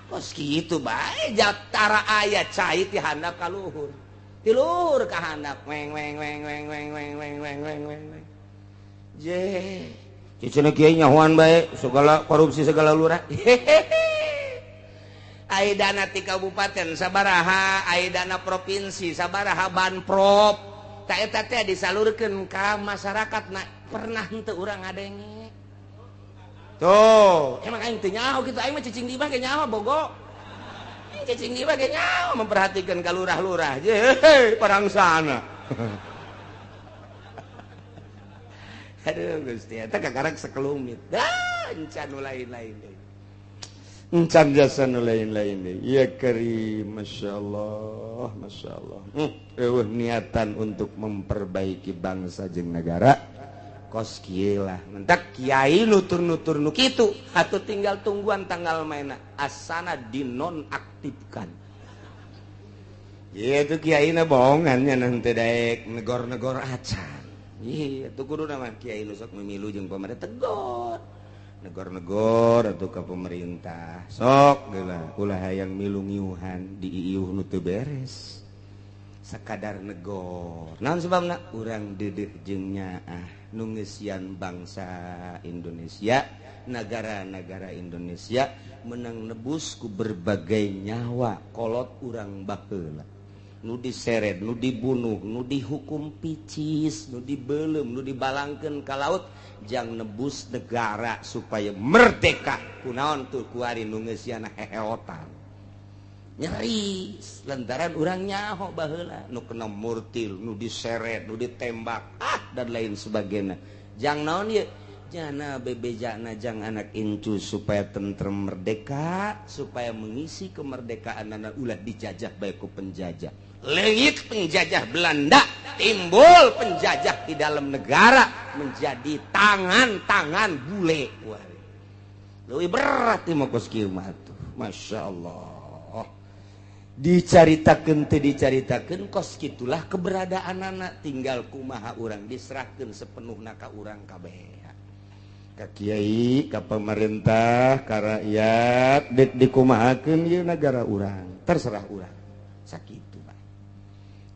Speaker 1: Kos kitu bae jatara aya cai ti handap ka luhur. Ti luhur ka handap weng weng weng weng weng weng weng weng weng weng weng. Je, cicina kiai nyahoan bae segala korupsi segala lurah. Ai dana ti kabupaten sabaraha, ai dana provinsi sabaraha, banprop. Ta eta teh disalurkeun ka masyarakat na pernah henteu urang ngadenge. Tuh, emang aing teu nyaho kitu, aing mah cicing di imah ge nyaho bogo. Aing cicing di imah ge nyaho memperhatikan ka lurah-lurah. Je, parangsana. Aduh Gusti, eta kakarek sekelumit. Dah, encan nu lain-lain deui.
Speaker 3: Encan jasa nu lain-lain deui. Ya karim, masyaallah, masyaallah. Eueuh niatan untuk memperbaiki bangsa jeung negara.
Speaker 1: Kos kieu lah. Mentak kiai nutur-nutur nu kitu, atuh tinggal tungguan tanggal maena asana dinonaktifkan.
Speaker 3: Ieu tuh kiaina bohongan nya henteu daek negor-negor acan.
Speaker 1: Iya, tuh kudu nama kiai nu sok memilu jeung pemerintah tegor. Negor-negor atuh ka pemerintah.
Speaker 3: Sok geula ulah hayang milu ngiuhan diiuh nu teu beres.
Speaker 1: Sakadar negor. Naon sebabna? Urang deudeuh jeung nyaah nu ngeusian bangsa Indonesia, negara-negara Indonesia menang nebus ku berbagai nyawa kolot urang baheula. Nu diseret, nu dibunuh, nu dihukum picis, nu dibelem, nu dibalangkeun ka laut jang nebus negara supaya merdeka. Kunaon tuh kuari nu ngeusian heheotan. Nyeri lantaran urang nyaho baheula nu kena murtil, nu diseret, nu ditembak, dan lain sebagainya. Jang naon ieu? Jana bebejana jang anak incu supaya tentrem merdeka, supaya mengisi kemerdekaan anak ulah dijajah bae ku penjajah. Leungit penjajah Belanda, timbul penjajah di dalam negara menjadi tangan-tangan bule. Wah, leuwih berat ieu mah kos kieu mah atuh. Masya Allah. Dicaritakeun teu dicaritakeun kos kitulah keberadaan anak, tinggal kumaha urang diserahkeun sepenuhna ka urang kabeh.
Speaker 3: Ka kiai, ka pemerintah, ka rakyat, dek dikumahakeun ieu nagara urang, terserah urang.
Speaker 1: Sakitu bae.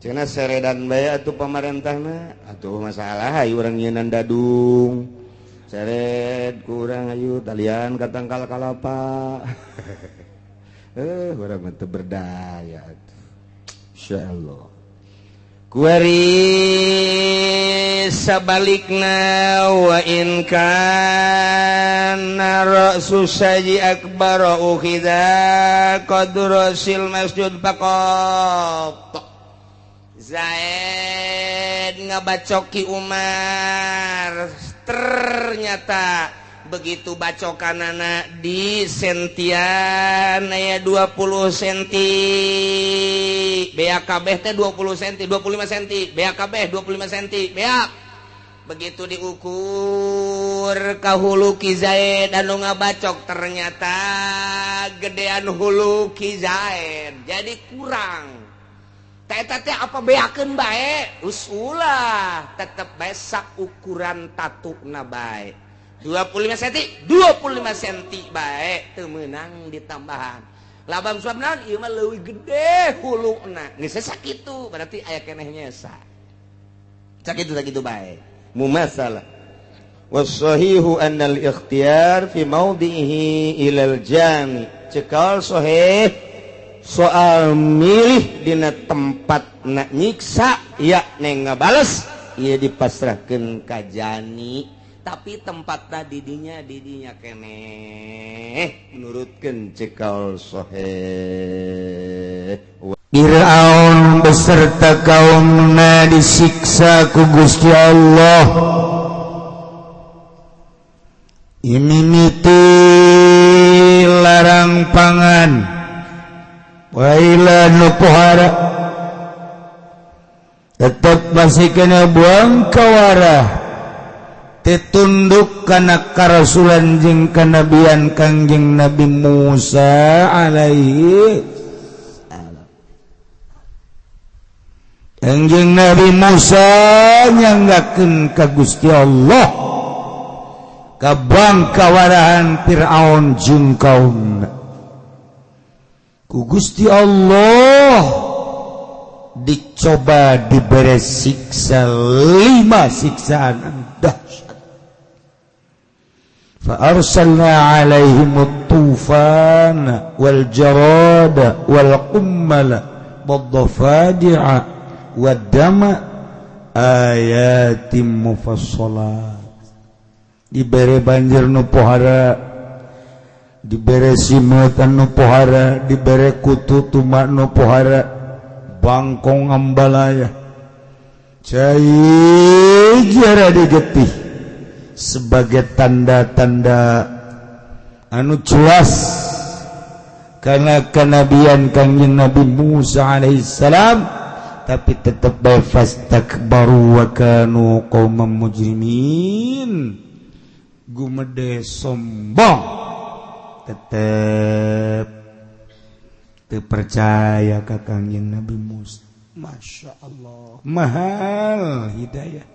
Speaker 3: Cenah seredan bae atuh pamarentahna, atuh masalah hayu urang nyieunnan dadung. Seret ku urang hayu talian ka tangkal kalapa. Urang mah teu berdaya atuh. Insyaallah.
Speaker 1: Kuari sabalikna wa in kana ra'su saji akbar ukhidha qadru sil masjid faqat. Zaid ngabacoki Umar, ternyata begitu bacokanana di sentian aya 20 senti, BAKB teh 20 senti, 25 senti, BAKB 25 senti, beak. Begitu diukur ka hulu Ki Zaid anu ngabacok ternyata gedean hulu Ki Zaid, jadi kurang. Eta teh apa beakeun bae? Usulah, tetep bae sakukuran tatuna bae. 25 senti, 25 senti bae teu meunang ditambahan. Labam suap naon ieu mah leuwih gede huluna. Geus sakitu berarti aya keneh nyesa. Sakitu sakitu bae.
Speaker 3: Mumasalah. Wasahihu annal ikhtiyar fi mawdihi ilal jami. Cekal sahih soal milih dina tempat nak nyiksa ya neng ngabales ieu dipasrahkeun ka jani.
Speaker 1: Tapi tempatna didinya didinya keneh
Speaker 3: menurutkeun cekal sahih.
Speaker 2: Fir'aun beserta kaumna disiksa ku Gusti Allah. Imimiti larang pangan waila nu pohara tetep masih kena buang kawarah. Teu tunduk kana karasulan jeung kanabian Kangjeng Nabi Musa alaihi salam. Kangjeng Nabi Musa nyanggakeun ka Gusti Allah ka bangkawarahan Fir'aun jeung kaumna. Ku Gusti Allah dicoba diberi siksa 5 siksaan dahsyat. Fa arsalna alaihim at-tufana wal jarada wal qummala wad dhafadi'a wad dama ayatim mufassalat. Diberi banjir nu pohara, dibere simeut anu pohara, dibere kutu tumak nu pohara, bangkong ambalaya cai jara digetih sebagai tanda-tanda anu jelas karena kenabian Kangjeng Nabi Musa alaihissalam, tapi tetap bae fastakbaru wa kanu qauman mujrimin, gumede sombong, tetep teu percaya ka Kangjeng Nabi Musa. Masya Allah, mahal hidayah.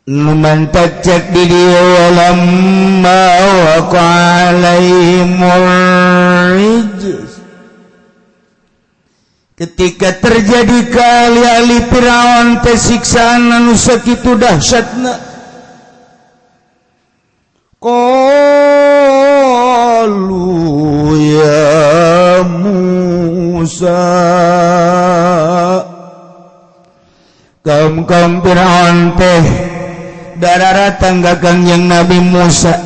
Speaker 2: Numan tacak di dieu walamma waqa alaihimur rijz, ketika terjadi kali-ali Firaun teh siksaan anu sakitu dahsyatna, qalu ya Musa, kaum-kaum Firaun teh dararatang ka Kangjeng Nabi Musa,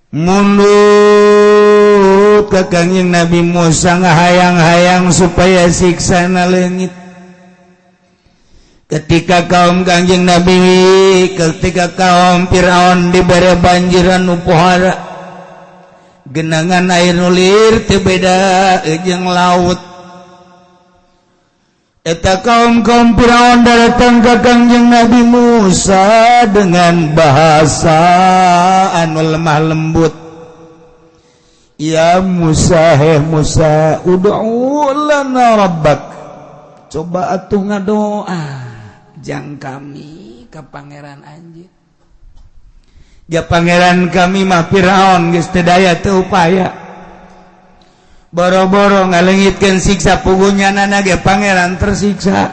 Speaker 2: mundut ka Kangjeng Nabi Musa ngahayang-hayang supaya siksana leungit. Ketika kaum Kangjeng Nabi, ketika kaum Firaun dibere banjiran nu pohara, genangan air nulir teu beda jeung laut. Eta kaum-kaum Firaun datang ka Kangjeng Nabi Musa dengan bahasa anu lemah lembut. Ya Musa, heh Musa, ud'u lana rabbak. Coba atuh ngadoa jang kami ka pangeran anjeun. Ja pangeran kami mah Firaun geus teu daya teu upaya. Boro-boro ngalengitkeun siksa pugunya nana ge pangeran tersiksa.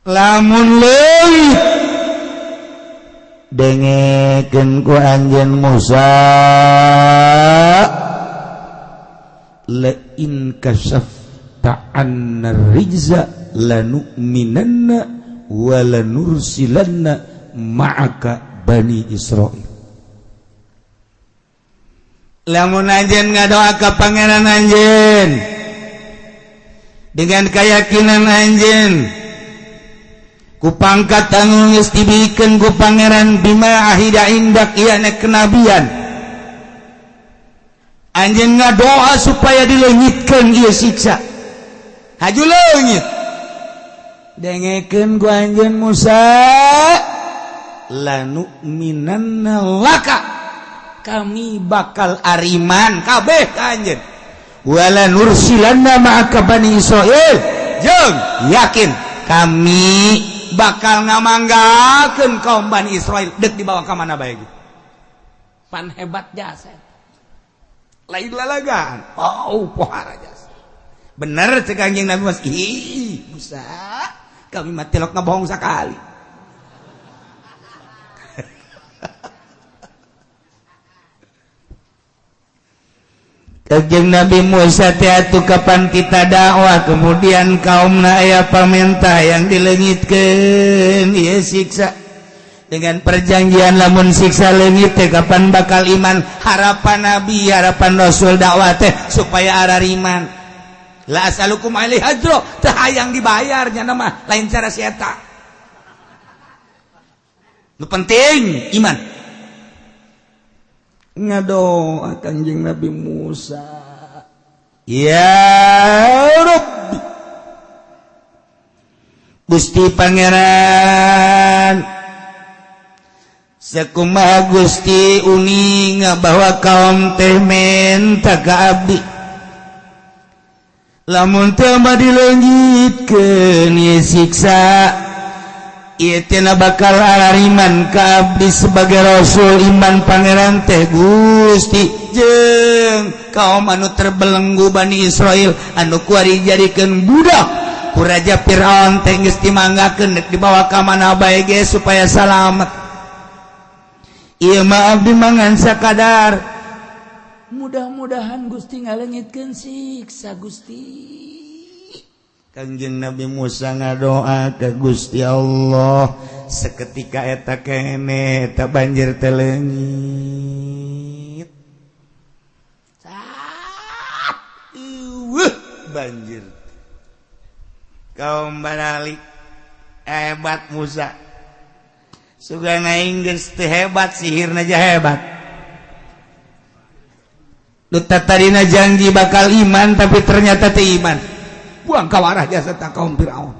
Speaker 2: Lamun leuwih dengekeun ku anjeun Musa, la in kasafta anna rijza lanu'minanna wa lanursilanna ma'aka bani Israil. Lamun anjeun ngadoa ka pangeran anjeun dengan keyakinan anjeun ku pangkat anu geus dibikeun ku pangeran bima ahida indak ieu kenabian, anjeun ngadoa supaya dileungitkeun ieu siksa, haju leungit. Dengekeun ku anjeun Musa, lanu'minanna laka, kami bakal ariman kabeh ka anjeun, wala nursilanna ma'aka bani Israil, jeung yakin kami bakal ngamanggakeun kaum Bani Israil deuk dibawa ka mana bae gitu.
Speaker 1: Pan hebat jasa
Speaker 2: lain lalagaan, oh pohara jasa. Bener cek Kangjeng Nabi Musa, ih Musa kami mah tilok ngabohong sakali. Kangjeng Nabi Musa teh atuh kapan kita dakwah, kemudian kaumna aya pamentah yang dileungitkeun ieu siksa dengan perjanjian lamun siksa leungit teh kapan bakal iman. Harapan Nabi, harapan Rasul dakwah teh supaya arariman. La asalukum alaihi ajro, teh hayang dibayar nya mah lain cara si eta. Nu penting iman. Ngadoa Kangjeng Nabi Musa, Ya Rabbi, Gusti Pangeran, sakumaha Gusti uninga bahwa kaum teh menta ka abdi, lamun teu mah dileungitkeun ieu siksa, ieu teh bakal arariman ka abdi sebagai rasul. Iman pangeran teh Gusti jeung kaum anu terbelenggu Bani Israel anu kuari dijadikeun budak ku Raja Fir'aun teh geus dimanggakeun, dek dibawa ka mana bae ge supaya salamet. Ieu mah abdi mangan sakadar, mudah-mudahan Gusti ngalengitkeun siksa. Gusti, Kangjeng Nabi Musa ngadoa ke Gusti Allah. Seketika eta kene eta banjir teh leungit. Saat banjir, kaum baralik. Hebat Musa. Sugan aing geus teu hebat, sihirna aja hebat. Nu tadina janji bakal iman, tapi ternyata teu iman. Buang kawarah jasa kaum Fir'aun.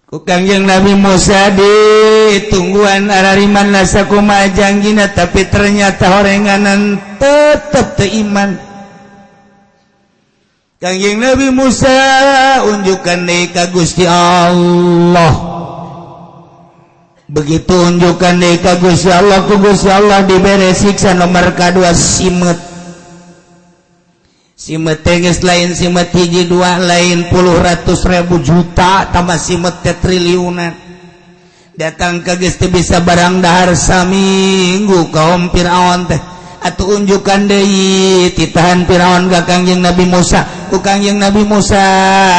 Speaker 2: Ku Kangjeng Nabi Musa ditungguan arariman sakumaha janjina, tapi ternyata horenganan tetep teu iman. Kangjeng Nabi Musa unjukkan deui ka Gusti Allah. Begitu unjukkan deui ka Gusti Allah, ku Gusti Allah dibere siksa nomor kedua, simet. Simet teh geus lain simet hiji dua, lain puluh, ratus, ribu, juta, tambah simet teh triliunan datang ke geus teu bisa barang dahar saminggu kaum Fir'aun teh. Atau unjukkan deui titahan Firaun ka Kangjeng Nabi Musa. Ku Kangjeng Nabi Musa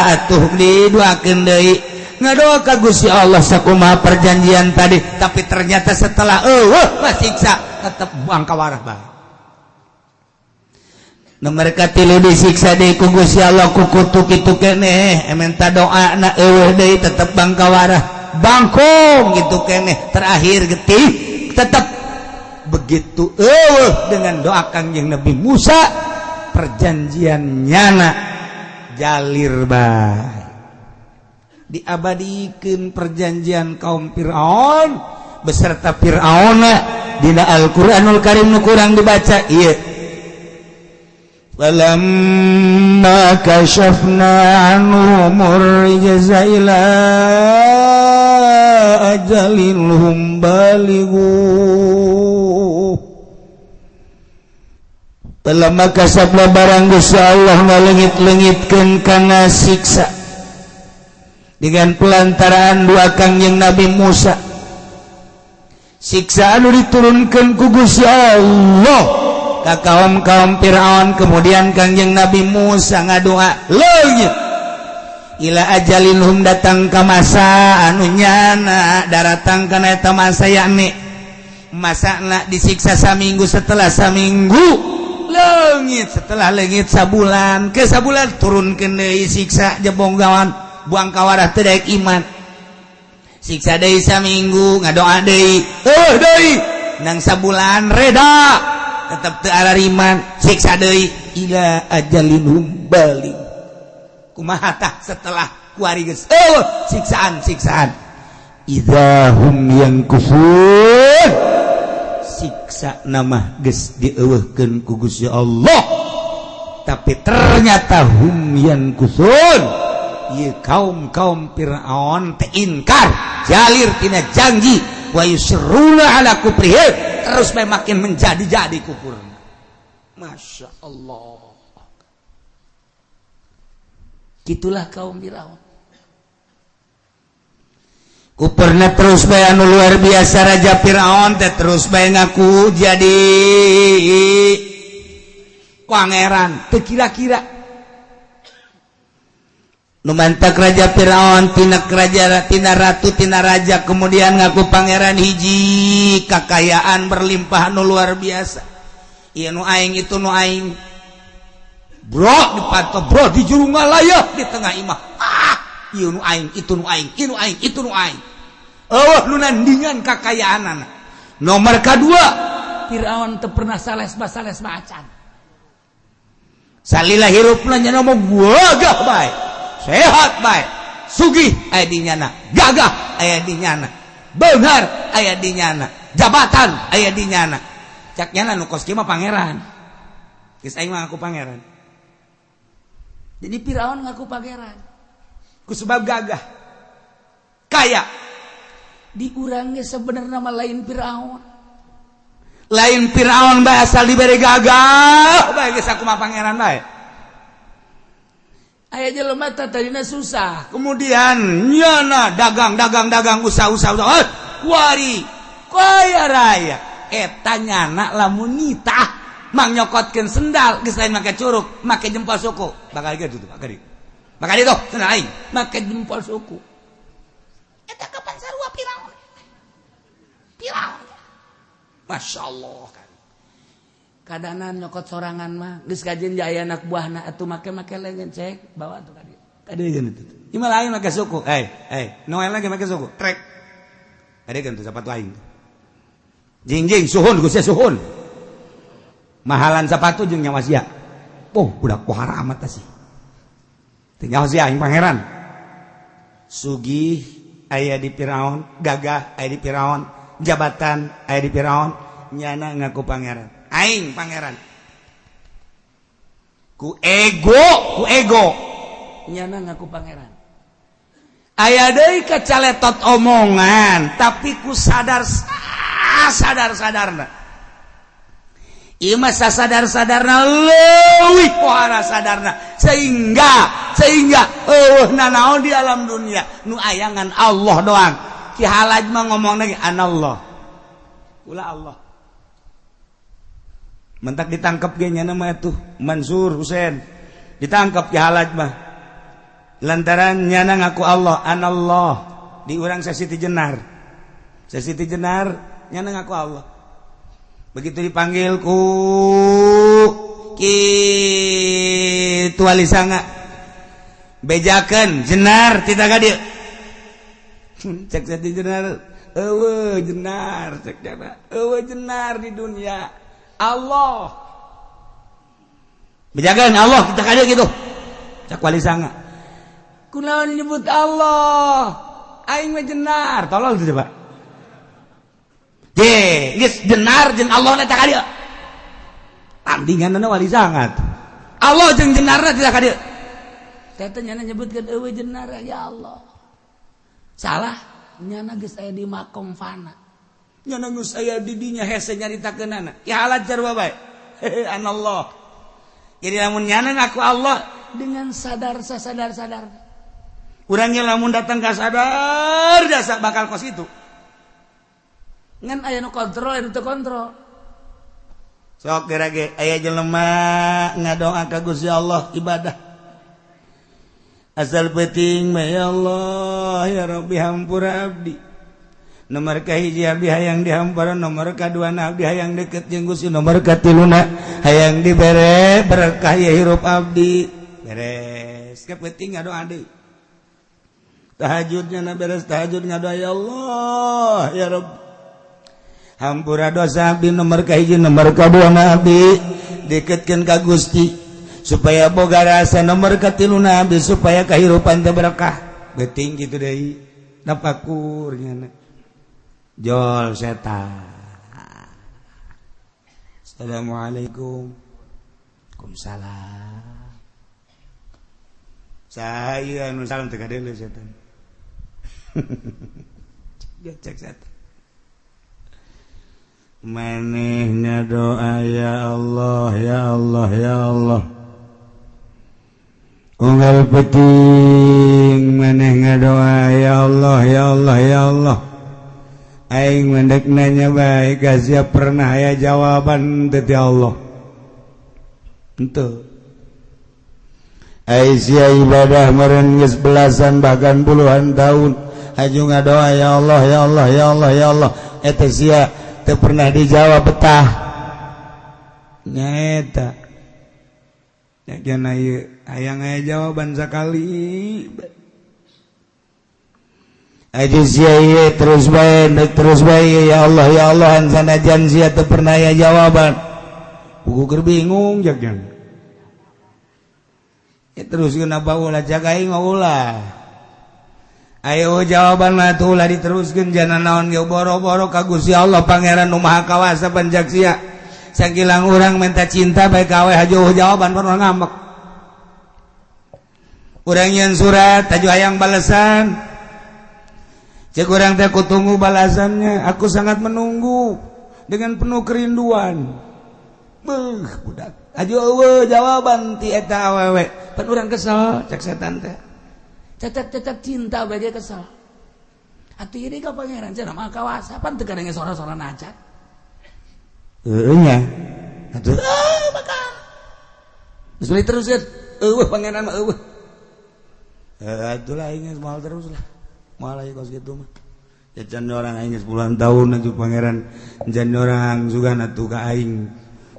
Speaker 2: atuh didoakeun deui, ngadoa ka Gusti Allah sakumaha perjanjian tadi, tapi ternyata setelah eueuh siksa tetep buang kawarah bae. Nomor katilu disiksa deui ku Gusti Allah ku kutu kitu keneh. Minta doa na eueuh deui, tetep bangkawarah, bangkong gitu keneh. Terakhir getih, tetep begitu eueuh. Dengan doa Kangjeng Nabi Musa, perjanjian nyana jalir bae, diabadikeun perjanjian kaum Fir'aun beserta Fir'aun dina Al-Qur'anul Karim. Nu kurang dibaca ieu, falamma kashafna anhumur rijza ila ajalin hum balighu. Falamma kasafna, barang Gusti Allah ngalengit-lengitkeun kana siksa dengan pelantaraan dua Kangjeng Nabi Musa, siksa anu diturunkan ku Gusti Allah ka kaum-kaum Fir'aun, kemudian Kangjeng Nabi Musa ngadoa, leungit. Ila ajalin hum, datang ka masa anu nyana daratang kana eta masa, yakni masa nak disiksa saminggu, setelah saminggu leungit, setelah leungit sabulan ke sabulan turun ke siksa jebonggawan, buang kawarah, teu daek iman. Siksa deui saminggu, ngadoa deui, deui nang sabulan reda, tetep teu arariman. Siksa deui ila ajalin hum bali. Kumaha tah setelah kuari geus siksaan siksaan? Idza hum yankusun. Siksa nama geus dieuweuhkeun ku Gusti Allah, tapi ternyata hum yankusun, ieu kaum-kaum Fir'aun teh inkar jalir tina janji, wa yusirruna ala kufrihim, terus bae makin menjadi-jadi kufur. Masya Allah, gitulah kaum Fir'aun. Kuperna terus bae anu luar biasa. Raja Fir'aun teh terus bae ngaku jadi pangeran. Teu kira-kira nu mantak Raja Fir'aun tina raja, tina ratu, tina raja, kemudian ngaku pangeran, hiji kakayaan berlimpah nu luar biasa. Ieu nu aing, itu nu aing, bro, di panto, bro, di juru ngalayah di tengah imah. Ah, ieu nu aing, itu nu aing, ieu nu aing, itu nu aing. Eueuh nu nandingan kakayaanana. Nomor kedua, Fir'aun teu pernah sales sales macan. Salila hirupna nya mah gagah bae, sehat bae, sugih aya di nyana, gagah aya di nyana, beunghar aya di nyana, jabatan aya di nyana. Cak nyana nu kos kieu mah pangeran. Geus, aing mah ngaku pangeran. Jadi Firaun ngaku pangeran ku sebab gagah, kaya. Di urangnya sebenarnya mah lain Firaun, lain Firaun bae, asal diberi gagah bae geus aku mah pangeran bae. Aya jelema teh tadina susah, kemudian nyana dagang, dagang, dagang, usaha, usaha, usaha, eh, kuari kaya raya. Eta nyana lamun nitah mang nyokotkeun sendal geus lain make curuk, make jempol suku. Bakal gitu tuh, bakal bakal itu sendal aing make jempol suku. Eta kapan sarua Firaun? Firaun, Masya Allah kan. Kadanan nyokot sorangan mah geus kajen jaya anak buahna atuh make make leungeun cek bawa tuh kadi kadi gitu. Ieu lain make suku, eh eh Noel lagi make suku trek kadi kan tuh sepatu aing. Jing jing suhun geus suhun mahalan sepatu jeung nyawa sia. Oh, budak pohara amat sih. Teu nyawa sia, aing pangeran. Sugih aya di Firaun, gagah aya di Firaun, jabatan aya di Firaun, nyana ngaku pangeran. Aing pangeran. Ku ego, ku ego nyana ngaku pangeran. Aya deui kacaletot omongan, tapi ku sadar sadar sadarna. Ieu mah sadar sadarna leuwih pohara sadarna, sehingga sehingga eueuh nanaon di alam dunia nu ayangan Allah doang. Ki Halaj mah ngomong lagi, "Anallah, kula Allah." Mentak ditangkap ge nya mah tuh Mansur Husain ditangkap. Ki Halaj mah lantaran nyana ngaku Allah, "Anallah." Di urang Sesiti Jenar, Sesiti Jenar nyana ngaku Allah. Begitu dipanggil ku Ki Wali Sanga, "Bejakeun Jenar tidak ka dieu." Cek Siti Jenar, "Eueuh Jenar." Cek jana, "Eueuh Jenar di dunia, Allah." "Bejakeun Allah kita ka dieu," gitu cak Wali Sanga. "Kunaon nyebut Allah? Aing mah Jenar." Tolol tuh coba. Je, geus Jenar jeung Allah na ka dieu. Tandinganna Wali Sanga. Allah jeung Jenarna tidak ka dieu. Teh nyana nyebutkeun eueuh Jenar ya Allah. Salah, nyana geus aya di makom fana. Nyana geus aya di dinya, hese nyaritakeunana. Ki Halaj sarua bae. "Anallah." Jadi lamun nyana ngaku Allah dengan sadar sasadar-sadar. Urangnya lamun datang ka sadar jasa bakal kos itu. Ngan aya nu kontrol, aya nu teu kontrol. Sok geura ge aya jelema ngadoa ka Gusti Allah, ibadah asal penting mah, "Ya Allah, ya Rabbi, hampura abdi." Nomor kahiji, abdi hayang dihampura. Nomor kadua, abdi hayang deket jeung Gusti. Nomor katiluna, hayang dibere berkah ya hirup abdi. Beres kepenting ngadoa deui, tahajudnya na beres tahajud ngadoa, "Ya Allah, ya Rabb, hampura dosa abdi." Nomor kahiji, nomor kadua abdi deketkeun ka Gusti supaya boga rasa. Nomor katiluna, abdi supaya kehidupan teh berkah. Beuting kitu deui, napakur nyana jol setan. "Assalamualaikum." "Waalaikumsalam." Saya anu salam teu kadeuleu setan. Cek setan, "Manehna doa, 'Ya Allah, ya Allah, ya Allah,' unggal peting maneh ngadoa, 'Ya Allah, ya Allah, ya Allah.' Aing mendek nanya bae ka sia, pernah aya jawaban teu ti Allah? Henteu. Ai sia ibadah meureun geus belasan bahkan puluhan tahun, haju ngadoa, 'Ya Allah, ya Allah, ya Allah, ya Allah,' eta sia teu pernah dijawab betah nyaeta ya. Ieu hayang aya jawaban sakali. Aja sia ieu terus bae, terus bae, 'Ya Allah, ya Allah,' sanajan sia teu pernah aya jawaban. Buku keur bingung jak. Ya teruskeun apa ulah jaga aing mah ulah. Ayo jawaban mah tuh ulah diteruskeun jana naon ge boro-boro ka Gusti Allah Pangeran nu Maha Kawasa panjak sia. Sakilang urang minta cinta bae ka we hajo jawaban pernah ngambek. Urang nyeun surat taju hayang balasan. Cek urang teh aku tunggu balasannya, aku sangat menunggu dengan penuh kerinduan. Beuh budak. Aju eueuh jawaban ti eta awewe. Pan urang kesel cek setan teh.
Speaker 4: Cecek-cecek cinta bae ge kesel. Atuh ieu ka pangeran cenah Maha Kawasa pan teu kadenge sora-sora aja.
Speaker 2: Heueuh nya.
Speaker 4: Atuh makan. Geus beli terus ya. Eueuh pangeran mah eueuh.
Speaker 2: Atuh lah aing geus moal terus lah. Moal aya kos kitu mah. Jajan orang aing geus puluhan tahun atuh pangeran. Jan orang sugan atuh ka aing.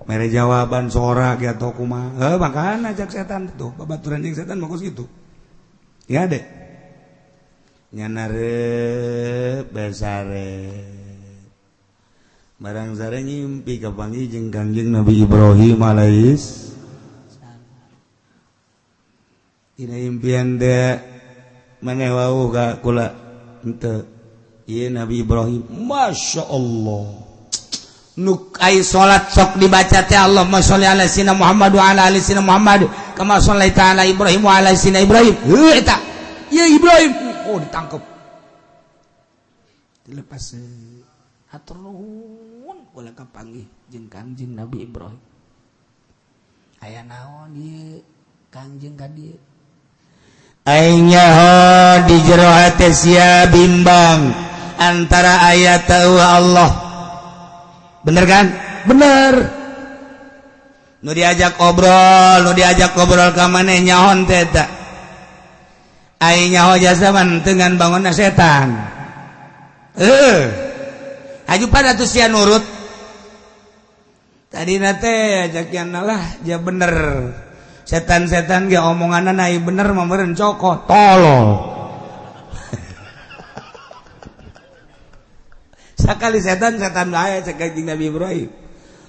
Speaker 2: Mere jawaban sora ge atuh kumaha. Heuh makana cek setan tuh babaturan jeung setan mah kos kitu. Ya dek. Nyana reup besare. Barang sare ngimpi kapanggih jeung Kangjeng Nabi Ibrahim alaihis salam. Dina impian teh maneh wau ka kula henteu. Ieu Nabi Ibrahim, Masya Allah.
Speaker 1: Nuk ai salat sok dibaca teh Allahumma sholli ala sayyidina Muhammad wa ala ali sayyidina Muhammad kama shallaita ala Ibrahim wa ala sayyidina Ibrahim. Heuh eta. Ieu Ibrahim. Oh ditangkep. Dilepas hatur nuhun kula kapanggih jeung Kangjeng Nabi Ibrahim. Aya naon ieu Kangjeng ka dieu?
Speaker 2: Aing nyaho di jero hate sia bimbang antara ayat tahu Allah. Bener kan? Bener. Nu diajak obrol, ka maneh nyahon teh eta. Aing nyaho jasa dengan bangunna setan. Heuh. Haju pada tuh sia nurut. Tadi teh ajakian lah dia bener. Setan-setan ge omonganna ai bener mah meureun cokot tolol. Sakali setan-setan bae cek Kanjeng Nabi Ibrahim.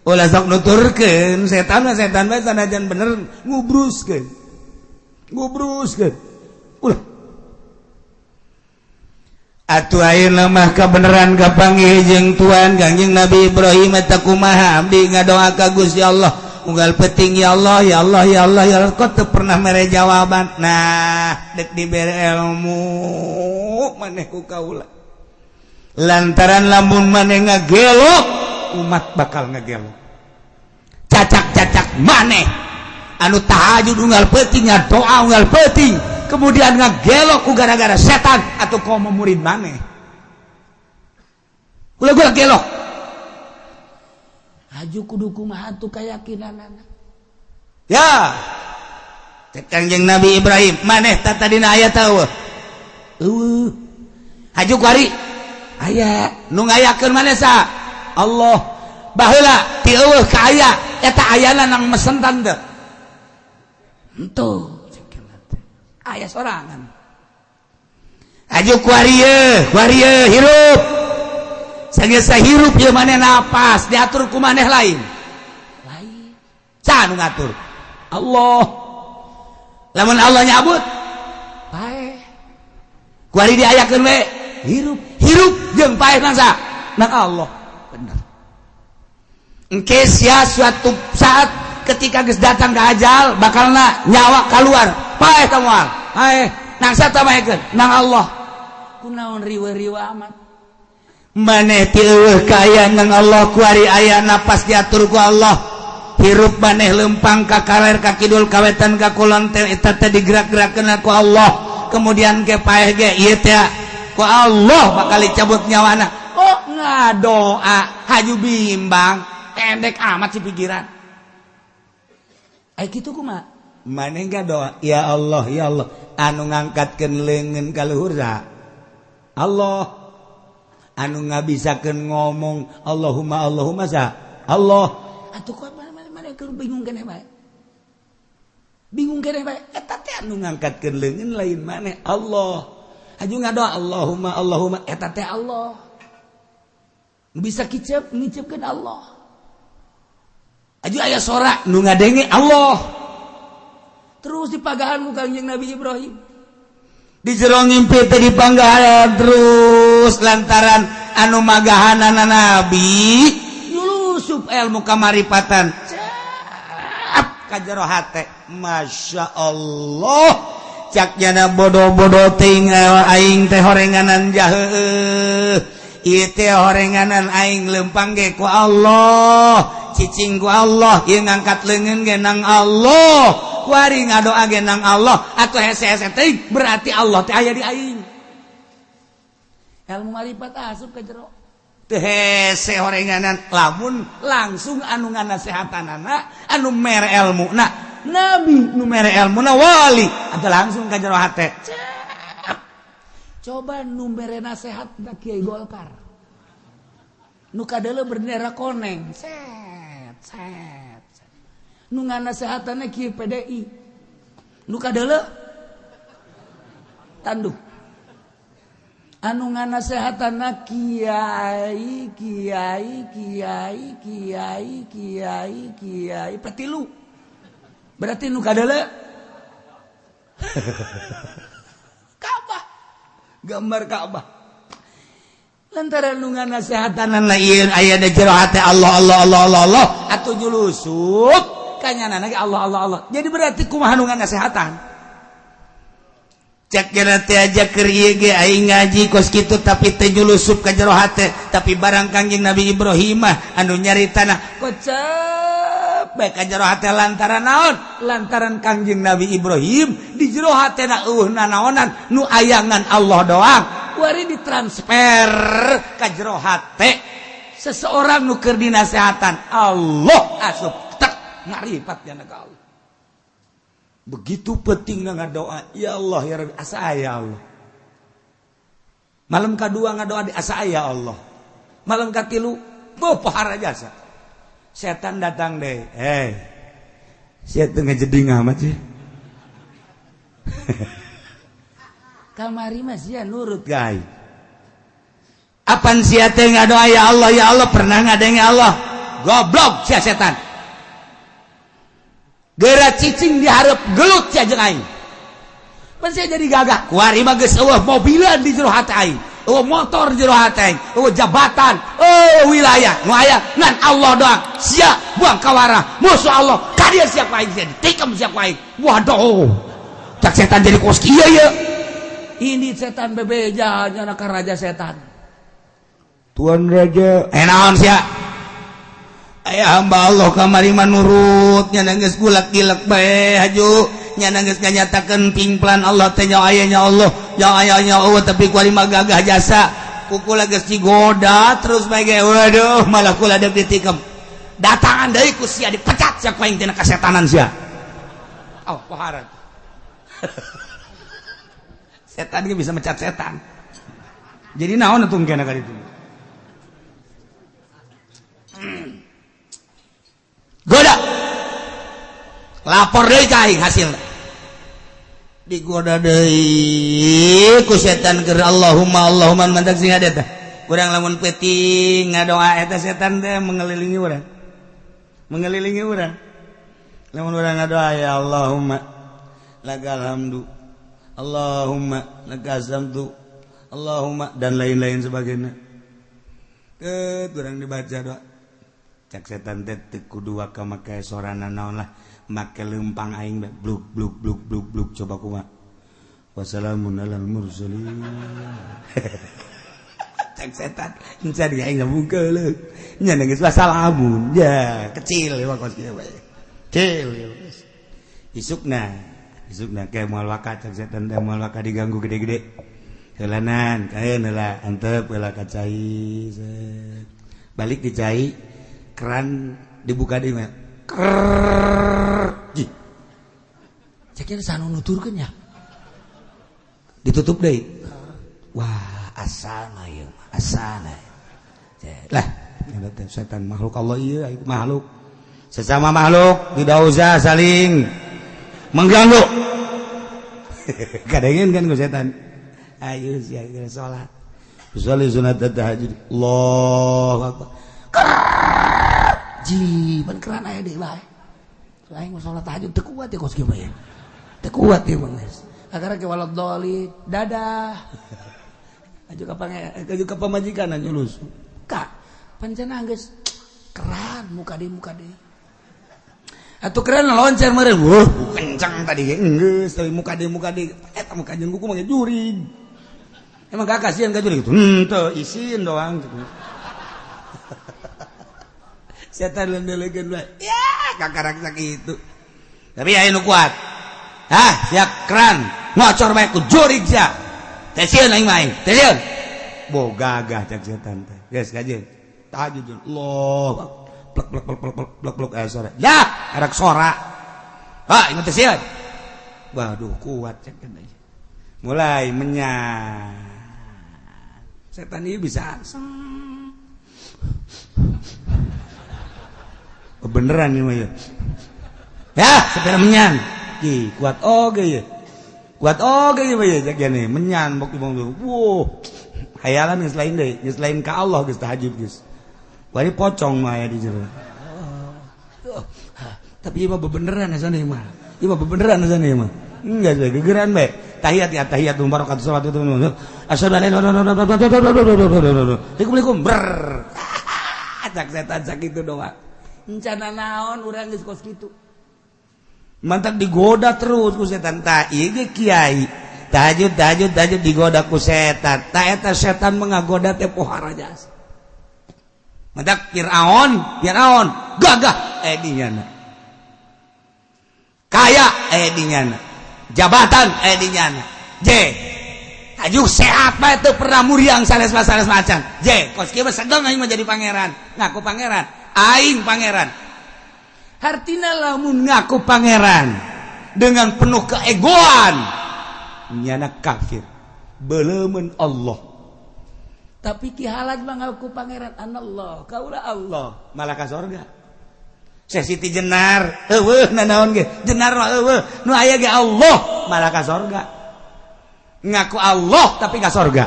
Speaker 2: Ulah sok nuturkeun setan mah setan bae sanajan bener ngubruskeun. Ngubruskeun. Ulah. Atuh ayeuna mah kabeneran kapanggih jeung Tuhan Kangjeng Nabi Ibrahim eta kumaha abdi ngadoa ka Gusti Allah. Unggal peting ya Allah ya Allah ya Allah ya Allah kok teu pernah mere jawaban. Nah, dek dibere ilmu maneh ku kaula. Lantaran lamun maneh ngagelok umat bakal ngagelok. Cacak-cacak maneh anu tahajud unggal peuting doa unggal peuting kemudian ngagelok ku gara-gara setan atau kaum murid maneh. Ulah gua gelok.
Speaker 4: Haju kudu kumaha tuh keyakinanana.
Speaker 2: Ya. Cek Kangjeng Nabi Ibrahim maneh tah tadina aya tah eueuh. Haju kuari aya nu ngayakeun maneh sa Allah. Baheula ti eueuh ka aya eta ayana nang mesentan teu.
Speaker 4: Henteu aya sorangan.
Speaker 2: Haju kuari ye hirup. Sanggeus hirup ieu maneh napas diatur ku maneh lain.
Speaker 4: Lain.
Speaker 2: Saha nu ngatur? Allah. Lamun Allah nyabut
Speaker 4: paeh.
Speaker 2: Kuari diayakeun we hirup. Hirup jeung paeh nang saha? Nang Allah.
Speaker 4: Bener.
Speaker 2: Engke sia suatu saat ketika geus datang ke ajal bakalna nyawa keluar. Paeh ta moal? Paeh. Nang saha tamaekeun? Nang Allah.
Speaker 4: Kunaon riweuh-riweuh amat.
Speaker 2: Maneh ti eueuh ka aya nang Allah kuari aya napas diatur ku Allah. Hirup maneh lempang ka kaler ka kidul ka wetan ka kulon teh eta teh digerak-gerakkeun ku Allah. Kemudian ke paeh ge ieu teh ku Allah bakal dicabut nyawana. Oh ngadoa haju bimbang
Speaker 4: pendek amat sih pikiran. Ai kitu kumaha?
Speaker 2: Maneh ngadoa ya Allah ya Allah anu ngangkatkeun leungeun ka luhur saha? Allah. Anu ngabisakeun ngomong Allahumma Allahumma sa Allah.
Speaker 4: Atuh kok mana keur bingung keneh bae. Bingung keneh bae
Speaker 2: eta teh anu ngangkatkeun leungeun lain maneh Allah. Haju ngadoa Allahumma Allahumma
Speaker 4: eta teh Allah. Bisa kicep ngicepkeun Allah.
Speaker 2: Aju aya sora nu ngadenge Allah.
Speaker 4: Terus dipagahan ku Kangjeng Nabi Ibrahim.
Speaker 2: Di jero ngimpi teh dipanggahan terus lantaran anu magahanana nabi nyulusup ilmu kamaripatan cap ka jero hate. Masya Allah, cak nyana bodoh-bodoh ting, aing teh horenganan jahe ieu teh, horenganan aing lempang ge ku Allah, cicing ku Allah, ieu ngangkat leungeun ge nang Allah, kuari ngadoa ge nang Allah, atuh hese-hese teuing berarti Allah teh aya di aing.
Speaker 4: Ilmu marifat asup ke jero.
Speaker 2: Teu hese horenganan lamun langsung anu nganasehatanana anu mere ilmu na nabi, nu mere ilmu na wali, atau langsung ka jero hate.
Speaker 4: Coba nu mere nasehat na Kiai Golkar. Nu kadeuleu bendera koneng. Set set. Nu nganasehatanna Kiai PDI. Nu kadeuleu tanduk. Anu nganasehatanna kiai kiai kiai kiai kiai kiai petilu. Berarti nu kadeuleu Ka'bah.
Speaker 2: Gambar Ka'bah. Lantaran nu nganasehatanana ieu aya di jero hate Allah Allah Allah Allah Allah, atuh nyulusup kanyanana ge Allah Allah Allah. Jadi berarti kumaha nu nganasehatan? Cek kira teh aja keur ieu ge aing ngaji kos kitu tapi teu nyulusup ka jero hate, tapi barang Kangjeng Nabi Ibrahim mah anu nyaritana kocep bae ka jero hate. Lantaran naon? Lantaran Kangjeng Nabi Ibrahim di jero hatena eueuh nanaonan, nu ayangan Allah doang.
Speaker 4: Kuari ditransfer
Speaker 2: ka jero hate seseorang nu keur dinasehatan Allah asup tek ngaripat jana ka Allah. Begitu penting ngadoa, ya Allah ya Rabbi, asa ya Allah. Malam kedua ngadoa di asa ya Allah. Malam katilu, oh pohara jasa. Setan datang deh, "Hei, sia teu ngajeding amat sih. Kamari mah sia nurut guys. Apan sia teh ngadoa ya Allah ya Allah, pernah ngadenge Allah? Goblok sia setan. Geura cicing diharap gelut sia jeung aing. Pan sia jadi gagah. Kuari mah geus eueuh mobilan di jero hate aing. Eueuh motor di jero hate aing, eueuh jabatan, eueuh wilayah. Nu aya ngan Allah doang. Sia buang kawarah, musuh Allah. Ka dieu sia ku aing, sia ditikam sia ku aing. Waduh. Cak setan jadi kos kieu ye.
Speaker 4: Ini setan bebeja nyana ka raja setan.
Speaker 3: Tuan Raja,
Speaker 2: Eh, naon sia? Aya hamba Allah kamari mah nurut, nya geus gulak-gilek bae haju, nya geus nganyatakeun pingplan Allah teh nya aya nya Allah, nya aya nya Allah, tapi kuari mah gagah jasa. Kukula geus digoda terus bae ge, waduh, malah kula deuk ditikam. Datangan deui ku sia dipecat sia ku aing tina kasetanan sia. Oh, pohara. Setan ge bisa mecat setan. Jadi naon atuh kena ka ditu? Goda. Lapor deui ka aing hasilna. Digoda deui ku setan keur Allahumma Allahumma mantak sing hade teh. Urang lamun peuting ngadoa eta setan teh mengelilingi urang. Mengelilingi urang. Lamun urang ngadoa ya Allahumma lakal hamdu. Allahumma lakal hamdu. Allahumma dan lain-lain sebagainya. Ket urang dibaca doa. Cak setan teh teu kudu waka make sorana naon lah, make lempang aing bae bluk bluk bluk bluk bluk, coba kumaha. Wassalamun alal mursalin. Cak setan encan ge aing ngabungkeuleuh. Nya geus wassalamun. Ya, kecil ya kos kieu bae. Kecil ya. Isukna, isukna kayak moal waka cak setan teh moal waka diganggu gede-gede. Heulanan, kaeun heula antep heula ka cai. Balik di cai, keran dibuka di mah. Krrrr. Ji.
Speaker 4: Cek sanu nuturkeun nya.
Speaker 2: Ditutup deui. Wah, asana ieu mah, asana. Lah, eta setan makhluk Allah ieu, makhluk. Sesama makhluk tidak usah saling mengganggu. Kadangin kan ku setan. Ayo sia salat. Sholli sunat tahajud. Allahu akbar.
Speaker 4: Ji, ban keran aya deui bae. Aing mah salat tahajud teu kuat ya kos kieu mah ya. Teu kuat ieu mah geus. Kakara ke waladhdallin, dadah. Aju ka pange, aju ka pamajikan nyulusup. Ka, pancana geus keran muka deui muka deui. Atuh keren loncer meureun. Wuh, kencang tadi ge geus tapi muka deui eta muka jeung kuku mah jurig. Emang gak kasihan ka jurig? Henteu, isin doang gitu. Setan lendelekeun bae. Ya, kakarak sakitu. Tapi aya nu kuat. Hah, siap keran. Ngocor bae ku jurig sia. Teh sieun aing mah aing. Teh sieun. Bo gagah cak setan teh. Geus kajeun. Tahajud. Allah. Plek plek plek plek plek plek plek sora. Ya, arek sora. Ha, ini teh sieun. Waduh, kuat cek aja. Mulai menyan. Setan ini bisa oh, beneran ini mah ya. Ya, sepeda menyan. Ki, kuat oge ya. Kuat oge ya mah ya cek nih, menyan bok bong. Wuh. Hayalan geus lain deui, geus lain ka Allah geus tahajud geus. Wari pocong mah aya di jero. Oh, tapi ieu mah bebeneran asa mah. Ieu mah bebeneran asa mah. Enggak sih, gegeran bae. Tahiyat ya tahiyat mubarakatuh salat itu. Asyhadu an la ilaha illallah. Assalamualaikum. Ber. Cak setan sakitu doang. Encana naon urang geus kos kitu. Mantap digoda terus ku setan. Tah ieu ge kiai. Tahajud tahajud tahajud digoda ku setan. Tah eta setan mengagoda teh pohara jasa. Mantap Fir'aun, Fir'aun gagah dinyana. Kaya dinyana. Jabatan dinyana. J. Tajuk sehat bae teu pernah muriang sanes sanes macan. J, kos kieu mah sedeng aing mah jadi pangeran. Ngaku pangeran, aing pangeran. Hartina lamun ngaku pangeran dengan penuh keegoan nyana kafir. Beleumeun Allah. Tapi Ki Halaj mah ngaku pangeran anallah, kaula Allah, malah ka sorga. Syekh Siti Jenar, eueuh nanaon ge? Jenar mah eueuh, nu aya ge Allah, malah ka sorga. Ngaku Allah tapi ka sorga.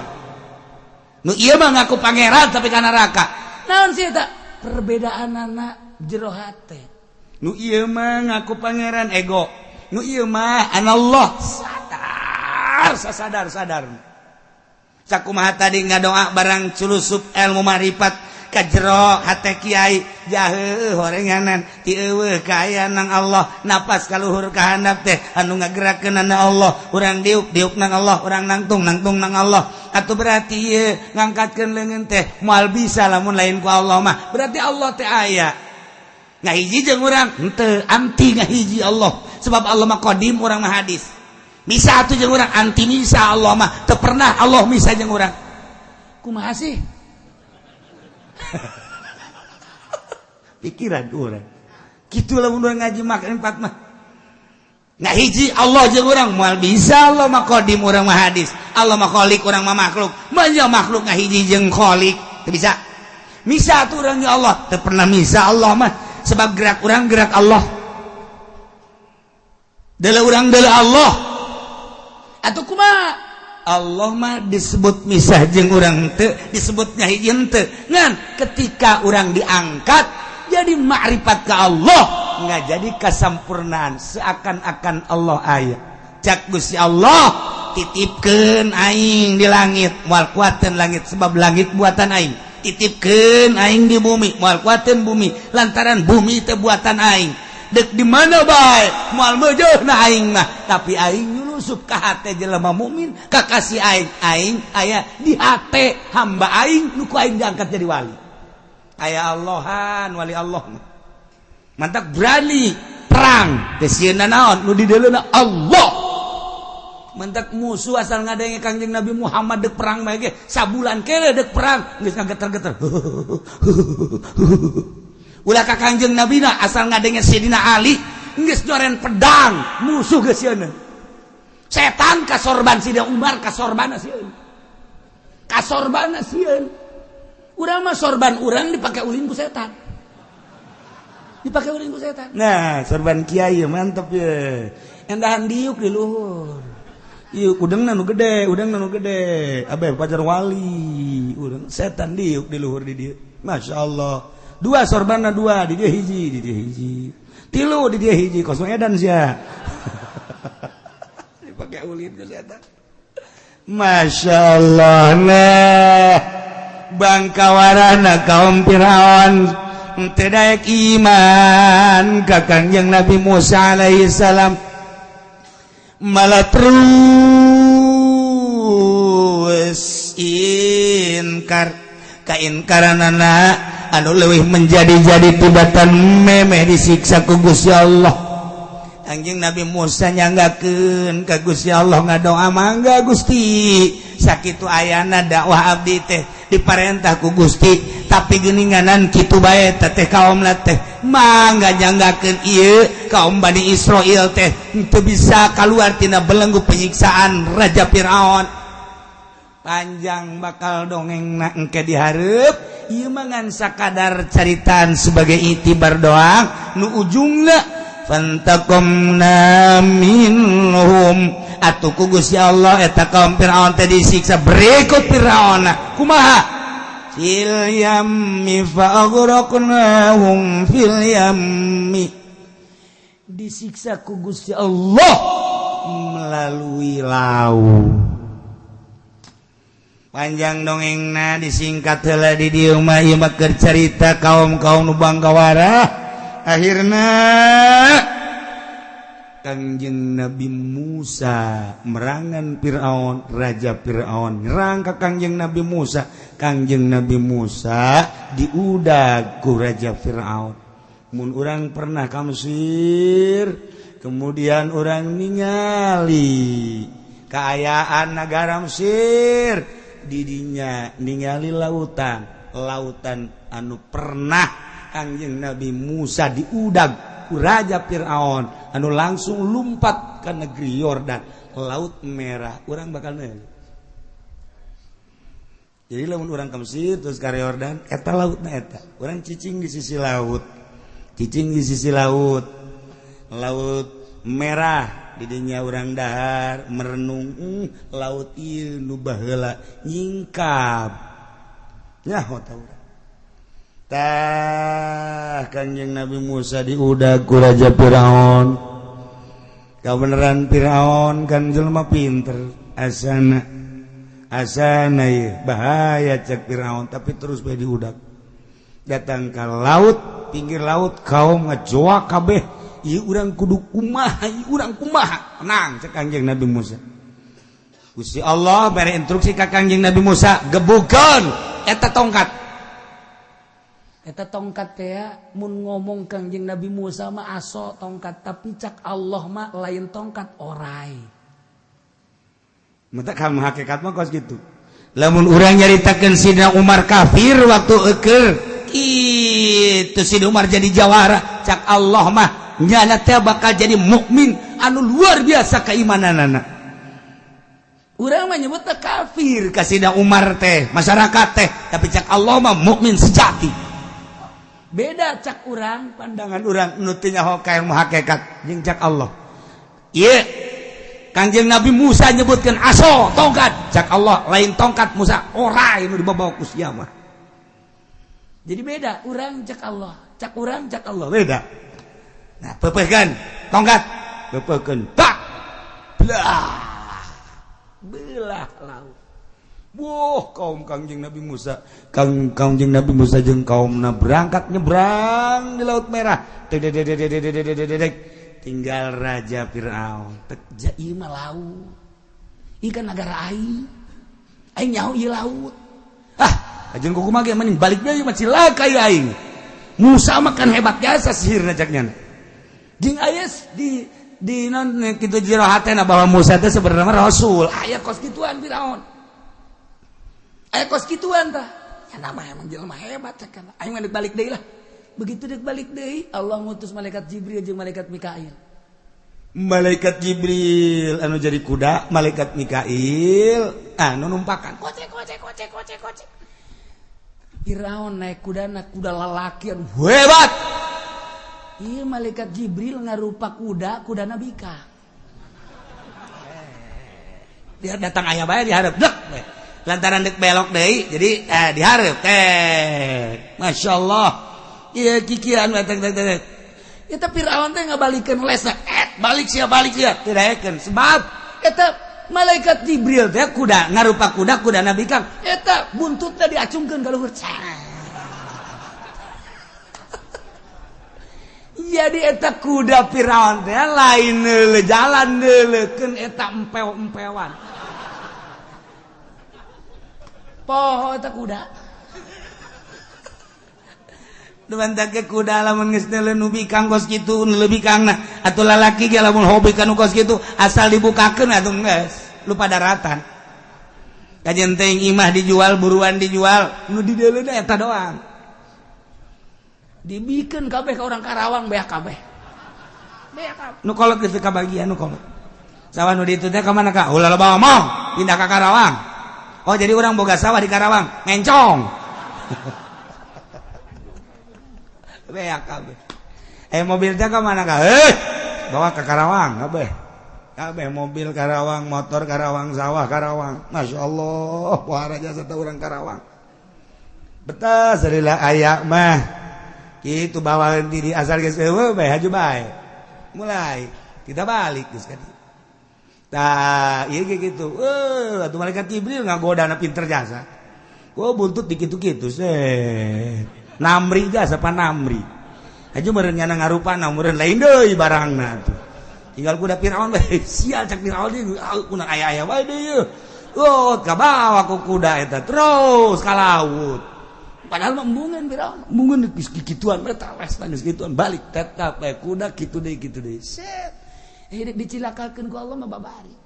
Speaker 4: Nu ieu mah ngaku pangeran tapi ka neraka. Naon sih eta? Perbedaanana jero hate. Nu ieu mah ngaku pangeran ego. Nu ieu mah anallah, sadar sasadar-sadar. Sakumaha tadi ngadoa barang culusup ilmu marifat ka jero hate kiai jaheuh horenganan ti eueuh ka nang Allah, napas kaluhur ka handap teh anu ngagerakeun na Allah, urang diuk diuk nang Allah, urang nangtung nangtung nang Allah. Atuh berarti ieu ngangkatkeun leungeun teh moal bisa lamun lain ku Allah mah. Berarti Allah teh aya ngahiji jeung urang henteu, anti ngahiji Allah sebab Allah mah qadim, urang mah hadis. Bisa atuh jeung urang anti misa Allah mah teu pernah Allah misa jeung urang. Kumaha sih? Pikiran urang. Kitu lamun urang ngaji makan empat mah. Ngahiji Allah jeung urang moal bisa, Allah mah qadim urang mah hadis. Allah mah khalik urang mah makhluk. Manya makhluk ngahiji jeung khalik teu bisa. Misa atuh urang jeung Allah teu pernah misa Allah mah sebab gerak urang gerak Allah. Deuleu urang deuleu Allah. Atau kumaha? Allah mah disebut misah jeung urang teu, disebutnya hiji henteu. Ngan ketika urang diangkat jadi makrifat ke Allah, nggak jadi kesampurnaan seakan-akan Allah aya. Cak Gusti Allah titipkeun aing di langit, moal kuateun langit sebab langit buatan aing. Titipkeun aing di bumi, moal kuateun bumi lantaran bumi teh buatan aing. Dek di mana bae moal meujeuhna aing mah, tapi aing nyulusup ka hate jelema mukmin, kakasih aing, aing aya di hate hamba aing nu ku aing diangkat jadi wali. Aya Allahan wali Allah mah. Mantap berani perang teh sieunna naon nu dideuleuna Allah. Mentak musuh asal ngadenge Kangjeng Nabi Muhammad dek perang bae ge sabulan kele dek perang geus ngageter-geter. Ulah ka Kangjeng Nabi na asal ngadenge Sidina Ali geus nyoren pedang musuh geus sieun. Setan kasorban Sidina Umar kasorbana sieun. Kasorbana sieun. Urang mah sorban urang dipake ulin ku setan. Dipake ulin ku setan. Nah, sorban kiai mantep ya. Endahan diuk di luhur. Ieu udangna nu gede, udangna nu gede. Abe pajar wali, udang setan diuk di luhur di dieu. Masya Allah. Dua sorbanna dua, di dia hiji, di dia hiji. Tilu di dia hiji, kosong edan sia.
Speaker 2: Dipake ulin ku setan. Masya Allah. Nah, bangkawarana kaum Firaun teu daek iman ka Kangjeng Nabi Musa alaihi salam, malah terus inkar. Kainkaranana anu leuwih menjadi-jadi tibatan memeh disiksa ku Gusti Allah. Anjing Nabi Musa nyanggakeun ka Gusti Allah, ngadoa, "Mangga Gusti, sakitu ayana dakwah abdi teh diparentah ku Gusti, tapi geuninganan kitu bae teh kaum teh. Mangga nyanggakeun ieu kaum Bani Israil teh teu bisa keluar tina belenggu penyiksaan Raja Firaun." Panjang bakal dongeng na engke dihareup. Ieu mah ngan sakadar caritaan sebagai itibar doang. Nu ujungna fantaqamna minhum, atuh ku Gusti Allah eta kaum Firaun teh disiksa. Berikut Firaun kumaha? Fil yammi fa aghraqnahum fil yammi. Disiksa ku Gusti Allah melalui laut. Panjang dongengna, disingkat heula di dieu mah. Ieu mah keur carita kaum-kaum nu bangkawara. Akhirna Kangjeng Nabi Musa merangan Fir'aun, Raja Fir'aun nyerang ke Kangjeng Nabi Musa. Kangjeng Nabi Musa diudag ku Raja Fir'aun. Mun urang pernah ka Mesir, kemudian urang ningali keayaan negara Mesir, didinya ningali lautan, lautan anu pernah Kangjeng Nabi Musa diudag ku Raja Fir'aun anu langsung lumpat ke negeri Yordan, Laut Merah, urang bakal nanya. Jadi lamun urang ke Mesir terus ke Yordan, eta lautna eta. Urang cicing di sisi laut, cicing di sisi laut, Laut Merah. Didinya urang dahar merenung, laut ieu nu baheula nyingkap nyaho tah urang. Tah, Kanjeng Nabi Musa diudag ku Raja Firaun. Kabeneran Firaun kan jelema pinter. Asana asana ieu bahaya cek Firaun, tapi terus bae diudag. Datang ke laut, pinggir laut, kaum ngejoak kabeh, ieu urang kudu kumaha, ieu urang kumaha? Tenang, cek Kanjeng Nabi Musa. Gusti Allah bere instruksi ka Kanjeng Nabi Musa, gebukeun eta tongkat.
Speaker 4: Eta tongkat teh mun ngomong Kangjeng Nabi Musa mah aso tongkat, tapi cak Allah mah lain tongkat, orai.
Speaker 2: Mata kamu hakikat mah kos gitu. Lamun urang nyaritakeun Sidina Umar kafir waktu eker itu, Sidina Umar jadi jawara, cak Allah mah nyana teh bakal jadi mukmin anu luar biasa keimananana. Urang mah nyebut kafir ka Sidina Umar teh, masyarakat teh, tapi cak Allah mah mukmin sejati.
Speaker 4: Beda cak urang.
Speaker 2: Pandangan urang nu teu nyaho ka ilmu hakikat jeung cak Allah. Ieu Kangjeng Nabi Musa nyebutkan aso tongkat, cak Allah lain tongkat Musa, orai nu dibawa ku sia mah.
Speaker 4: Jadi beda urang cak Allah, cak urang cak Allah.
Speaker 2: Beda. Nah, pepehkeun tongkat, pepehkeun, tak belah
Speaker 4: belah laut.
Speaker 2: Wuh, kaum Kangjeng Nabi Musa, Kang Kangjeng Nabi Musa jeung kaumna berangkat nyebrang di Laut Merah. Dek dek dek dek dek dek dek dek. Tinggal Raja Firaun.
Speaker 4: Tek ja ieu mah laut. Ieu kan negara aing. Aing nyaho ieu laut.
Speaker 2: Ah, ajeun kumaha ge mending balik deui mah cilaka ieu aing. Musa mah kan hebat jasa sihirna cak nyana. Jeung aya di non kitu jero hatena bahwa Musa teh sebenarnya rasul.
Speaker 4: Aya kos kituan Firaun. Aya kos kituan tah. Ya nama emang jelema hebat cek kan. Aing mah balik deui lah. Begitu dek balik deui, Allah ngutus malaikat Jibril jeung malaikat Mikail.
Speaker 2: Malaikat Jibril anu jadi kuda, malaikat Mikail anu numpakan.
Speaker 4: Kocek kocek kocek kocek kocek. Firaun naik kuda, naik kuda lalaki anu
Speaker 2: hebat.
Speaker 4: Iya, malaikat Jibril ngarupa kuda, kuda Nabika.
Speaker 2: Dia datang aya bae dihareup dek. Lantaran dek belok deui jadi dihareup teh. Masya Allah. Iya kikian tek tek tek.
Speaker 4: Ya tapi Firaun teh ngabalikeun lesna.
Speaker 2: Balik sia, balik sia. Tidak sebab
Speaker 4: Eta malaikat Jibril teh kuda ngarupa kuda, kuda Nabi Kang. Eta buntutna diacungkeun ka luhur. Jadi eta kuda Firaun teh lain neuleuh jalan neuleukeun eta empew-empewan. Poho eta kuda.
Speaker 2: Dumantak kuda lamun geus neuleuh nu bikang kos kitu nu leuwih bikangna atuh lalaki ge lamun hobi ka nu kos kitu asal dibukakeun atuh geus lupa daratan. Kajen teh imah dijual, buruan dijual, nu dideuleuna eta doang.
Speaker 4: Dibikeun kabeh ka orang Karawang beak kabeh. Beak kabeh.
Speaker 2: Nu kolot geus kabagian nu kolot. Sawah nu ditu teh ka mana ka? Ulah loba omong, pindah ka Karawang. Oh jadi urang boga sawah di Karawang, mencong. Beak kabeh. Mobil teh ka mana ka? Bawa ke Karawang kabeh. Kabeh mobil Karawang, motor Karawang, sawah Karawang. Masya Allah, pohara jasa teh urang Karawang. Betah sarila aya mah. Gitu bawa diri asal geus eueuh bae haju bae. Mulai kita balik geus ka dieu. Tah, ieu ge kitu. Atuh malaikat Jibril ngagodana pinter jasa. Gua buntut dikitu-kitu set. Namri jasa pa namri. Haju meureun nyana ngarupana meureun lain deui barangna tuh. Tinggal kuda Firaun bae. Sial cak Firaun deui kuna aya-aya bae deui yeuh. Oh, kabawa ku kuda eta terus ka laut.
Speaker 4: Padahal mah embungeun Firaun, embungeun geus kikituan bae tales geus kituan balik tetap bae kuda kitu deui set. Hidup dicilakakeun ku Allah mah babari.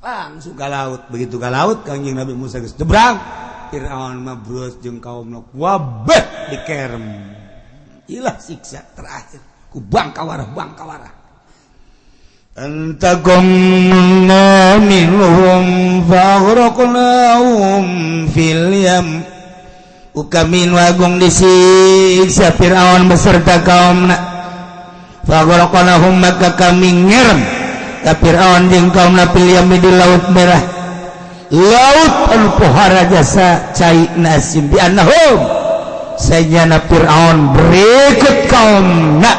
Speaker 2: Langsung ka laut, begitu ka laut Kangjeng Nabi Musa geus jebrang. Firaun mah bros jeung kaumna wabeh dikerem. Ilah siksa terakhir ku bangkawarah bangkawarah. Antaqamna minhum faghraqnahum fil yam. Ukamin wagung disiksa Fir'aun beserta kaumna. Faghraqnahum maka kami ngerem ka Fir'aun jeung kaumna fil yam di laut merah. Laut anu pohara jasa cai nasim bi annahum sayyana Fir'aun berikut kaumna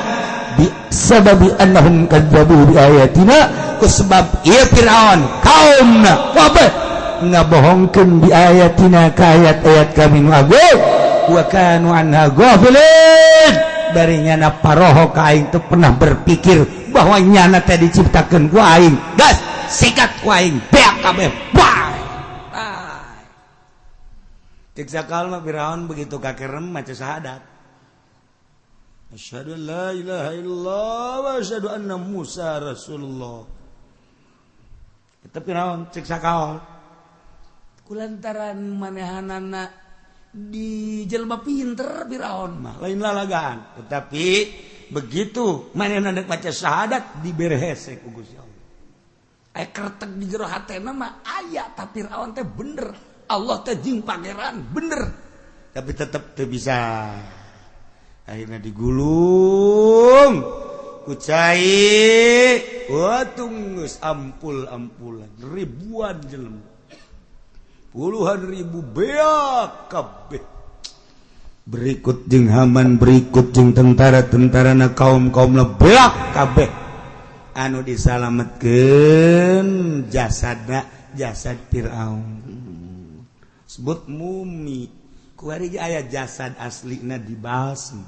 Speaker 2: bi sababi annahum kadzabu bi ayatina ku sebab ieu Fir'aun kaumna kabeh ngabohongkeun bi ayatina ka ayat-ayat kami nu agung wa kanu anha ghafilin bari nyana paroho ka aing teu pernah berpikir bahwa nyana teh diciptakeun ku aing gas sikat ku aing beak kabeh bye. Cek sakal mah Firaun begitu kakerem maca syahadat. Asyhadu an la ilaha illallah wa asyhadu anna Musa rasulullah. Eta Firaun cek sakal.
Speaker 4: Kulantaran manehanana di jelma pinter Firaun
Speaker 2: mah lain lalagaan. Tetapi begitu manehna dek maca syahadat dibere hese ku Gusti Allah.
Speaker 4: Aya kertek di jero hatena mah aya tapi Firaun teh bener. Allah teh jeung pangeran bener.
Speaker 2: Tapi tetep teu bisa. Akhirnya digulung ku cai, wah tunggus ampul-ampulan ribuan jelema. Puluhan ribu beak kabeh. Berikut jeung Haman, berikut jeung tentara-tentarana kaum-kaumna beak kabeh. Anu disalametkeun jasadna jasad Firaun. Sebut mumi. Kuari ge aya jasad aslina dibalsem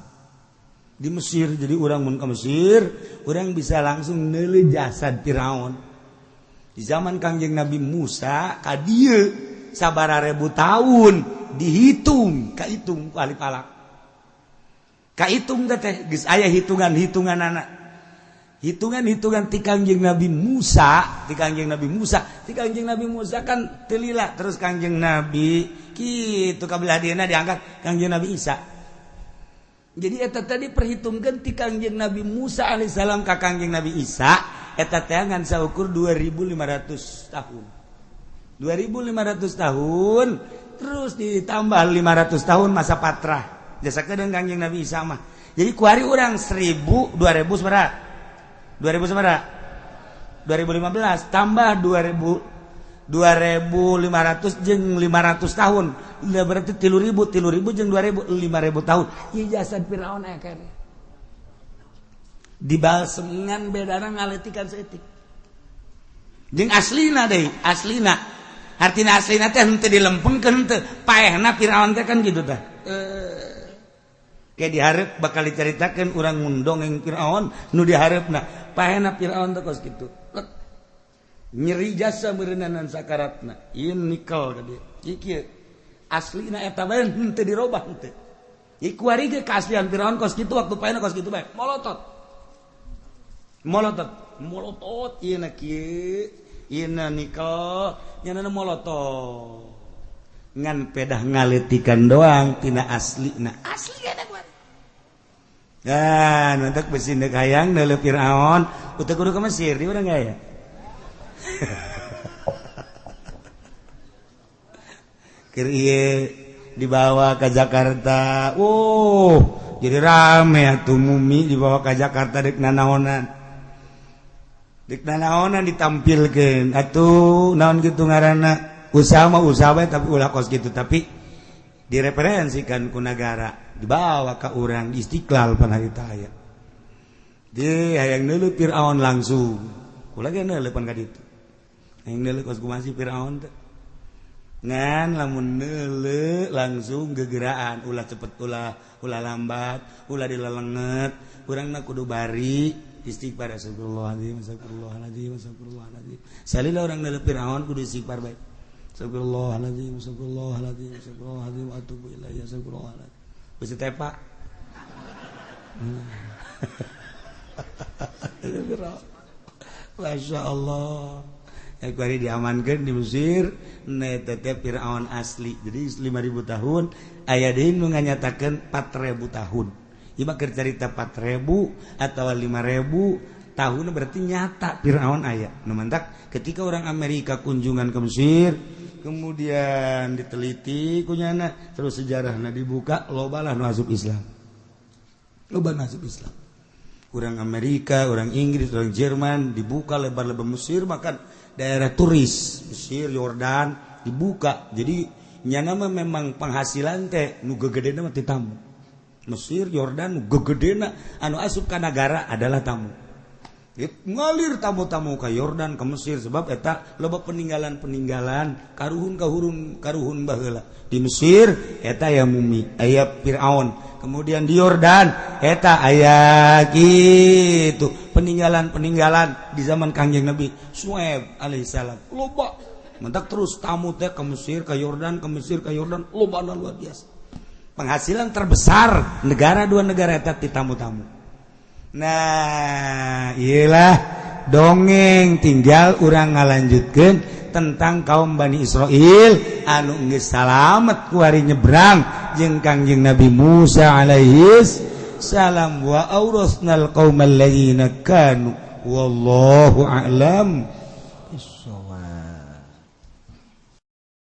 Speaker 2: di Mesir. Jadi urang mun ka Mesir, urang bisa langsung neuleuh jasad Firaun. Di zaman Kangjeng Nabi Musa ka dieu sabara ribu tahun dihitung, kahitung ku ahli falak. Kahitung teh geus aya hitungan-hitungan anak. Hitungan-hitungan ti Kangjeng Nabi Musa, ti Kangjeng Nabi Musa, ti Kangjeng Nabi Musa kan teu lila terus Kangjeng Nabi kitu kabelah dieuna diangkat Kangjeng Nabi Isa. Jadi eta tadi perhitungkeun ti Kangjeng Nabi Musa alaihissalam ka Kangjeng Nabi Isa eta teh ngan saukur 2500 tahun. 2500 tahun terus ditambah 500 tahun masa patrah. Jasa kedeung Kangjeng Nabi Isa mah. Jadi kuari urang 1000 2000 sabaraha? 2000 sabaraha? 2015 tambah 2000 2500 jeung 500 tahun. Lah berarti 3000 3000 jeung 2000 5000 tahun.
Speaker 4: Ieu jasad Firaun aya keneh. Dibalsengan bedana ngaletikan saeutik.
Speaker 2: Jeung aslina deui, aslina. Artina aslina teh henteu dilempengkeun henteu. Paehna Firaun teh kan gitu tah. Kayak diharap bakal diceritakan urang ngundong Firaun nu diharapna. Paehna Firaun teh kos kitu. Nyeri jasa meureunana sakaratna. Ieu nikel ka dieu. Ieu kieu. Aslina eta bae henteu dirobah henteu. Iku ari ge keaslian Firaun kos kitu waktu paehna kos kitu bae. Molotot. Molotot, molotot ieu na kieu, ieu na nikel, nya na molotot. Ngan pedah ngaleutikan doang tina aslina. Asli eta kuat. Dan untuk besi deuk hayang neuleuh Firaun, utuh kudu ke Mesir di urang aya. Keur ieu dibawa ke Jakarta. Jadi rame atuh mumi dibawa ke Jakarta deuk nanaonan. Deuk nanaonan ditampilkeun atuh naon kitu ngaranna usaha mah usaha bae tapi ulah kos kitu tapi direferensikan ku nagara dibawa ka urang di Istiqlal pan harita aya. Di hayang neuleuh Firaun langsung. Kula ge neuleuh pan ka ditu. Hayang neuleuh kos kumaha si Firaun teh. Ngan lamun neuleuh langsung gegeraan ulah cepet ulah ulah lambat ulah dilelenget urangna kudu bari istighfar astagfirullahaladzim astagfirullahaladzim astagfirullahaladzim salila urang neuleuh Firaun kudu istighfar bae astagfirullahaladzim astagfirullahaladzim astagfirullahaladzim atubu ilaihi astagfirullahaladzim besi tepak Masya Allah. Kuari diamankan di Mesir tetep Firaun asli. Jadi 5.000 tahun aya deui nu nganyatakeun 4.000 tahun. Ieu mah keur carita 4.000 atawa 5.000 tahun berarti nyata Firaun aya. Nu mantak ketika orang Amerika kunjungan ke Mesir kemudian diteliti kunyana terus sejarahna dibuka loba lah nu asup Islam. Loba nu asup Islam. Orang Amerika, orang Inggris, orang Jerman dibuka lebar-lebar Mesir bahkan daerah turis Mesir, Yordan dibuka. Jadi nyana mah memang penghasilan teh nu gegedena mah ti tamu. Mesir, Yordan nu gegedena anu asup ka nagara adalah tamu. Ngalir tamu-tamu ka Yordan, ke Mesir sebab eta loba peninggalan-peninggalan karuhun-karuhun karuhun baheula. Di Mesir eta aya mumi, aya Firaun. Kemudian di Yordan eta aya gitu peninggalan-peninggalan di zaman Kangjeng Nabi Su'aib alaihissalam. Loba. Mentak terus tamu teh ke Mesir, ke Yordan, ke Mesir, ke Yordan, loba luar biasa. Penghasilan terbesar negara dua negara eta ti tamu-tamu. Nah, iyalah dongeng tinggal urang ngalanjutkeun tentang kaum Bani Israel anu geus salamet kuari nyebrang jeung Kangjeng Nabi Musa alaihis salam wa aurasnal qaumal ladzina kanu wallahu a'lam bissawab.